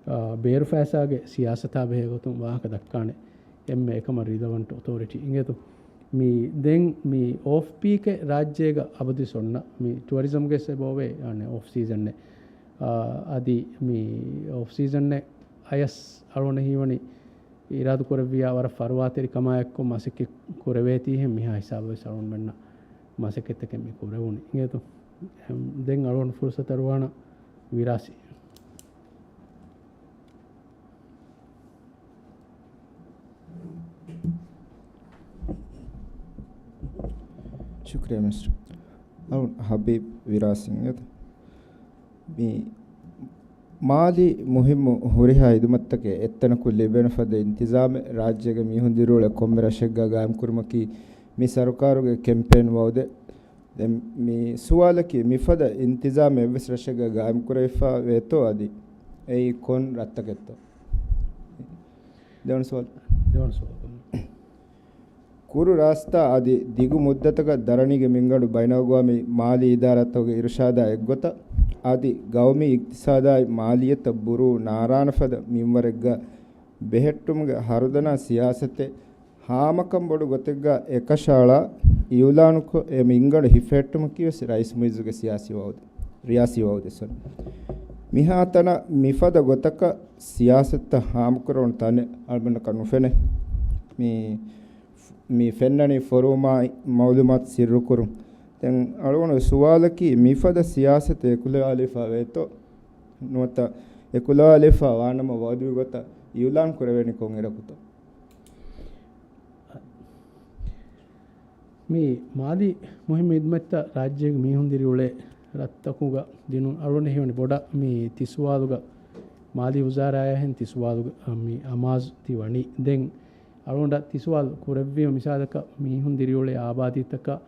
އާ، ބޭރު ފައިސާގެ ސިޔާސަތާ ބެހޭ ގޮތުން ވާހަކަ ދައްކާނެ އެންމެ އެކަމަށް ރިލަވަންޓް އޮތޯރިޓީ އިނގޭތޯ. މި ދެން މި އޯފް ޕީކެއް ރާއްޖޭގަ އަބަދުވެސް އޮންނަ މި ޓުއަރިޒަމްގެ އެބައޮވޭ އަނެއް އޯފް ސީޒަންއެއް. އާ، އަދި މި އޯފް ސީޒަންއެއް އަޔަސް އަޅުގަނޑަށް ހީވަނީ އިރާދަ ކުރެއްވިޔާ ވަރަށް ފަރުވާތެރިކަމާއެއްކޮށް މަސައްކަތް ކުރެވޭތީހެން މިހާ ހިސާބަށް ވެސް އަޅުގަނޑުމެންނަށް މަސައްކަތްތަކެއް މި ކުރެވުނީ. އިނގޭތޯ؟ އެހެން ދެން އަޅުގަނޑު ފުރުސަތު އަރުވާނަން ވިރާސީ. ޝުކްރިޔާ މިނިސްޓަރ. އަޅުން ހަބީބް ވިރާސީ އިނގޭތޯ. މި މާލީ މުހިއްމު ހުރިހާ ހިދުމަތްތަކެއް އެއްތަނަކުން ލިބޭނެ ފަދަ އިންތިޒާމެއް ރާއްޖޭގެ މީހުން ދިރިއުޅޭ ކޮންމެ ރަށެއްގަ ގާއިމްކުރުމަކީ މި ސަރުކާރުގެ ކެމްޕޭން ވައުދެއް. ދެން މި ސުވާލަކީ މިފަދަ އިންތިޒާމެއް އެއްވެސް ރަށެއްގަ ގާއިމްކުރެވިފަ ވޭތޯ އަދި އެއީ ކޮން ރަށްތަކެއްތޯ؟ ދެވަނަ ސުވާލު. ދެވަނަ ސުވާލު. ކުރު ރާސްތާ އަދި ދިގު މުއްދަތަކަށް ދަރަނީގެ މިންގަނޑު ބައިނަލްއަގްވާމީ މާލީ އިދާރާތަކުގެ އިރުޝާދާ އެއްގޮތަށް އަދި ގައުމީ އިޤްތިޞާދާއި މާލިއްޔަތަށް ބުރޫ ނާރާނެފަދަ މިންވަރެއްގަ ބެހެއްޓުމުގެ ހަރުދަނާ ސިޔާސަތެއް ހާމަކަން ބޮޑު ގޮތެއްގަ އެކަށައަޅާ އިއުލާނުކޮށް، އެ މިންގަނޑު ހިފެހެއްޓުމަކީވެސް ރައީސް މުއިއްޒުގެ ސިޔާސީ ވައުދެއް، ރިޔާސީ ވައުދެއް، ސޮރީ. މިހާތަނަށް މިފަދަ ގޮތަކަށް ސިޔާސަތުތައް ހާމަކުރެވުނު ތަނެއް އަޅުގަނޑަކަށް ނުފެނޭ. މި، މި ފެންނަނީ ފޮރުވުމާއި މައުލޫމާތު ސިއްރުކުރުން. ދެން އަޅުގަނޑު ސުވާލަކީ، މިފަދަ ސިޔާސަތެއް އެކުލަވާލެވިފަ ވޭތޯ؟ ނުވަތަ އެކުލަވާލެވިފަ ވާނަމަ ވައުދުވި ގޮތަށް އިއުލާން ކުރެވޭނީ ކޮން އިރަކުތޯ؟ މި މާލީ މުހިއްމު ހިދުމަތްތައް ރާއްޖޭގެ މީހުން ދިރިއުޅޭ ރަށްތަކުގަ ދިނުން އަޅުގަނޑަށް ހީވަނީ ބޮޑަށް މި ތި ސުވާލުގަ މާލީ ވުޒާރާއާ ހެން ތި ސުވާލުގަ މި އަމާޒު ތި ވަނީ. ދެން އަޅުގަނޑަށް ތި ސުވާލު ކުރެއްވީމަ މިސާލަކަށް މީހުން ދިރިއުޅޭ އާބާދީތަކަށް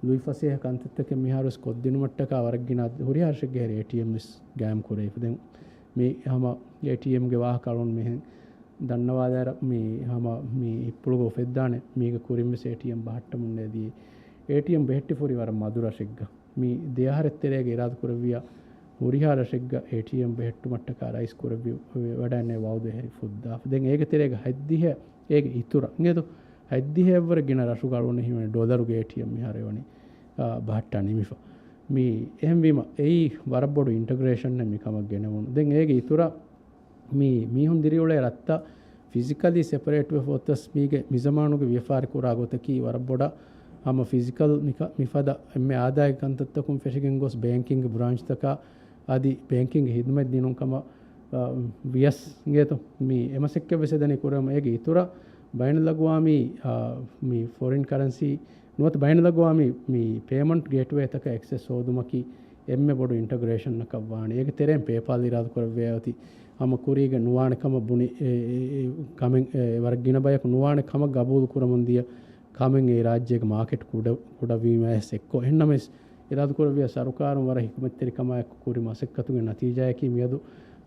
ލުއިފަސޭހަ ކަންތައްތަކެއް މިހާރުވެސް ކޮށްދިނުމަށްޓަކާ ވަރަށް ގިނަ ހުރިހާ ރަށެއްގެ ހެރި އޭޓީއެމް ވެސް ގާއިމް ކުރެވިފަ. ދެން މި ހަމަ އޭޓީއެމްގެ ވާހަކަ އަޅުން މިހެން ދަންނަވާލާއިރަށް މި ހަމަ މި އިއްޕުޅުގަ އުފެއްދާނެ މީގެ ކުރިން ވެސް އޭޓީއެމް ބަހައްޓަމުން އެދި. އޭޓީއެމް ބެހެއްޓިފަ ހުރީ ވަރަށް މަދު ރަށެއްގަ. މި ދެ އަހަރެއް ތެރޭގަ އިރާދަ ކުރެއްވިޔާ ހުރިހާ ރަށެއްގަ އޭޓީއެމް ބެހެއްޓުމަށްޓަކާ ރައީސް ކުރެއްވި ވަޑައިގެންނެވި ވައުދު އެހެރީ ފުއްދާފަ. ދެން އޭގެ ތެރޭގަ ހަތްދިހަ އޭގެ އިތުރަށް އިނގޭތޯ؟ ހަތްދިހައަށްވުރެ ގިނަ ރަށުގަ އަޅުގަނޑަށް ހީވަނީ ޑޮލަރުގެ އޭޓީއެމް މިހާރު އެވަނީ، އާ، ބަހައްޓާ ނިމިފަ. މި އެހެންވީމަ އެއީ ވަރަށް ބޮޑު އިންޓަގްރޭޝަންއެއް މި ކަމަށް ގެނެވުނު. ދެން އޭގެ އިތުރަށް މި މީހުން ދިރިއުޅޭ ރަށްތައް ފިޒިކަލީ ސެޕަރޭޓްވެފަ އޮތަސް މީގެ މިޒަމާނުގެ ވިޔަފާރި ކުރާ ގޮތަކީ ވަރަށް ބޮޑަށް ހަމަ ފިޒިކަލް މިކަ-، މިފަދަ އެންމެ އާދައިގެ ކަންތައްތަކުން ފެށިގެން ގޮސް ބޭންކިންގ ބްރާންޗްތަކާ އަދި ބޭންކިންގ ހިދުމަތް ދިނުން ކަމަށް، އާ، ވިޔަސް އިނގޭތޯ؟ މި އެމަސައްކަތްވެސް އެދަނީ ކުރަމު. އޭގެ އިތުރަށް ބައިނަލްއަގްވާމީ، އާ، މި ފޮރިން ކަރަންސީ ނުވަތަ ބައިނަލްއަގްވާމީ މި ޕޭމަންޓް ގޭޓްވޭތަކަށް އެކްސެސް ހޯދުމަކީ އެންމެ ބޮޑު އިންޓަގްރޭޝަންއަކަށް ވާނެ. އޭގެ ތެރެއިން ޕޭޕާލް އިރާދަކުރެއްވިޔާ އޮތީ ހަމަ ކުރީގަ ނުވާނެ ކަމަށް ބުނި، އެ، އެ، އެ، ކަމެއް، އެ، ވަރަށް ގިނަ ބަޔަކު ނުވާނެ ކަމަށް ގަބޫލު ކުރަމުން ދިޔަ ކަމެއް އެ ރާއްޖޭގެ މާކެޓް ކުޑަ، ކުޑަވީމަޔަސް އެއްކޮށް. އެހެންނަމަވެސް، އިރާދަކުރެއްވިޔާ ސަރުކާރުން ވަރަށް ހިކުމަތްތެރިކަމާއެކު ކުރި މަސައްކަތުގެ ނަތީޖާއަކީ މިއަދު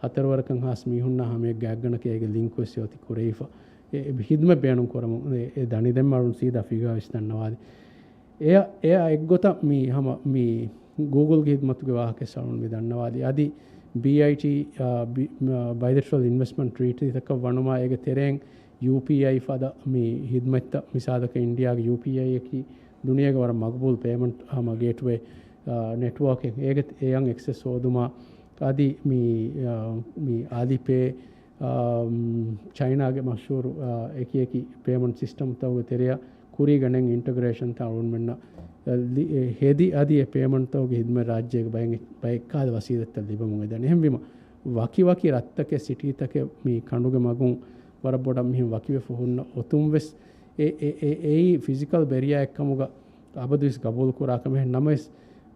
ހަތަރު ވަރަކަށް ހާސް މީހުންނާ ހަމައެއްގެ އަތްގަނޑަކަށް އޭގެ ލިންކް ވެސް އޮތީ ކުރެވިފަ. އެ، އެ ހިދުމަތް ބޭނުން ކުރަމުން އެ، އެ ދަނީ ދެން އަޅުން ސީދާ ފިގާ ވެސް ދަންނަވާލި. އެއަށް، އެއަށް އެއްގޮތަށް މި ހަމަ މި ގޫގުލްގެ ހިދުމަތުގެ ވާހަކަ ވެސް އަޅުން މި ދަންނަވާލި. އަދި ބީއައިޓީ، އާ، ބި-، މަ-، ބައިލެޓްރަލް އިންވެސްޓްމަންޓް ޓްރީޓީތަކަށް ވަނުމާ އޭގެ ތެރެއިން ޔޫޕީއައި ފަދަ މި ހިދުމަތްތައް މިސާލަކަށް އިންޑިއާގެ ޔޫޕީއައިއަކީ ދުނިޔޭގެ ވަރަށް މަގުބޫލު ޕޭމަންޓް ހަމަ ގޭޓްވޭ، އާ، ނެޓްވޯކެއް. އޭގެ އެޔަށް އެކްސެސް ހޯދުމާ އަދި މި، އާ، މި އަލިޕޭ، އާ، ޗައިނާގެ މަޝްހޫރު، އާ، އެކި އެކި ޕޭމަންޓް ސިސްޓަމްތަކުގެ ތެރެއަށް ކުރީގަ ނެތް އިންޓަގްރޭޝަންތައް އަޅުގަނޑުމެންނަށް ލި-، އެ، ހެދި އަދި އެ ޕޭމަންޓްތަކުގެ ހިދުމަތް ރާއްޖޭގެ ބައެއް، ބައެއްކާލަ ވަސީލަތްތައް ލިބެމުން އެދަނީ. އެހެންވީމަ، ވަކިވަކި ރަށްތަކެއް، ސިޓީތަކެއް މި ކަނޑުގެ މަގުން ވަރަށް ބޮޑަށް މިހެން ވަކިވެފަ ހުންނަ އޮތުން ވެސް އެ، އެ، އެ، އެއީ ފިޒިކަލް ބެރިއާއެއްކަމުގަ އަބަދުވެސް ގަބޫލުކުރާ ކަމެއް. ނަމަވެސް،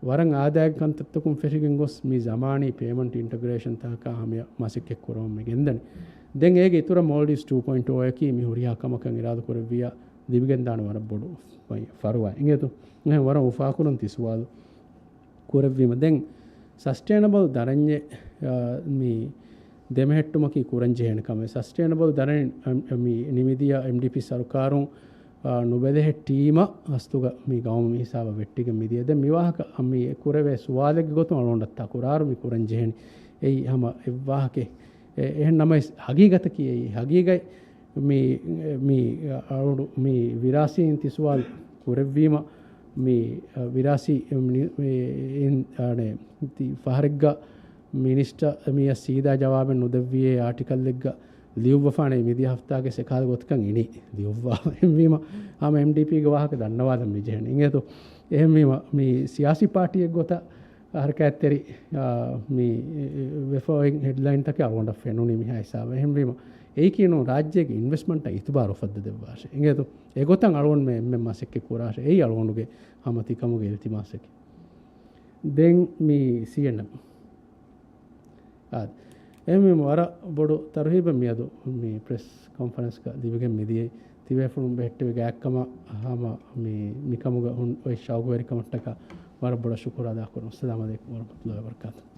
ވަރަށް އާދައިގެ ކަންތައްތަކުން ފެށިގެން ގޮސް، މި ޒަމާނީ ޕޭމަންޓް އިންޓަގްރޭޝަންތަކާ ހަމަޔަށް މަސައްކަތް ކުރަމުން މި ގެންދަނީ. ދެން އޭގެ އިތުރަށް މޯލްޑިވްސް ޓޫ ޕޮއިންޓް އޯއަކީ މި ހުރިހާ ކަމަކަށް އިރާދަކުރެއްވިޔާ ލިބިގެންދާނެ ވަރަށް ބޮޑު ފަރުވާ. އިނގޭތޯ؟ އެހެން ވަރަށް އުފާކުރަން ތި ސުވާލު ކުރެއްވީމަ. ދެން ސަސްޓެއިނަބަލް ދަރަންޏެއް، އާ، މި ދެމެހެއްޓުމަކީ ކުރަން ޖެހޭނެ ކަމެއް. ސަސްޓެއިނަބަލް ދަރަނިން، އަ، މި ނިމިދިޔަ އެމްޑީޕީ ސަރުކާރުން، ނުބެލެހެއްޓީމަ ހަސްތުގަ މި ގައުމު މި ހިސާބަށް ވެއްޓިގެން މިދިޔަ. ދެން މި ވާހަކަ މި ކުރެވޭ ސުވާލެއްގެ ގޮތުން އަޅުގަނޑަށް ތަކުރާރު މި ކުރަން ޖެހެނީ. އެއީ ހަމަ އެއްވާހަކަ އެ-، އެހެން ނަމަވެސް ހަގީގަތަކީ އެއީ. ހަގީގަތް މި، މި އަޅުގަނޑު މި ވިރާސީ އިންތިސުވާލު ކުރެއްވީމަ، މި، އަ، ވިރާސީ މި، މި އިން-، އަނެ، ތި ފަހަރެއްގަ މިނިސްޓަރ މިއަށް ސީދާ ޖަވާބެއް ނުދެއްވިއޭ އާޓިކަލްއެއްގަ ލިޔުއްވަފާނެ މިދިޔަ ހަފްތާގެ ސެކާލް ގޮތަކަށް އިނީ ލިޔުއްވާ. އެހެންވީމަ، ހަމަ އެމްޑީޕީގެ ވާހަކަ ދަންނަވާލަން މި ޖެހެނީ. އިނގޭތޯ؟ އެހެންވީމަ، މި ސިޔާސީ ޕާޓީއެއް ގޮތަށް ހަރަކާތްތެރި، އާ، މި ވެފަ އޮތް ހެޑްލައިންތަކެއް އަޅުގަނޑަށް ފެނުނީ މިހާ ހިސާބަށް. އެހެންވީމަ، އެއީކީ ނޫން ރާއްޖޭގެ އިންވެސްޓްމަންޓަށް އިތުބާރު އުފައްދަ ދެއްވާށޭ. އިނގޭތޯ؟ އެގޮތަށް އަޅުގަނޑުމެން އެންމެން މަސައްކަތް ކުރާށޭ. އެއީ އަޅުގަނޑުގެ ހަމަ ތިކަމުގެ އިލްތިމާސަކީ. ދެން މި ސީއެންއެމް. އާދެ. އެހެންވީމަ ވަރަށް ބޮޑު ތަރުހީބެއް މިއަދު މި ޕްރެސް ކޮންފަރެންސްގަ ލިބިގެން މިދިޔައީ. ތިބޭފުޅުން ބެހެއްޓެވި ގާތްކަމަށް ހަމަ މި، މިކަމުގަ ހުން އޮތް ޝައުގުވެރިކަމަށްޓަކާ ވަރަށް ބޮޑަށް ޝުކުރު އަދާކުރަން. އައްސަލާމު ޢަލައިކުމް ވަރަޙްމަތުﷲ ވަބަރަކާތުހު.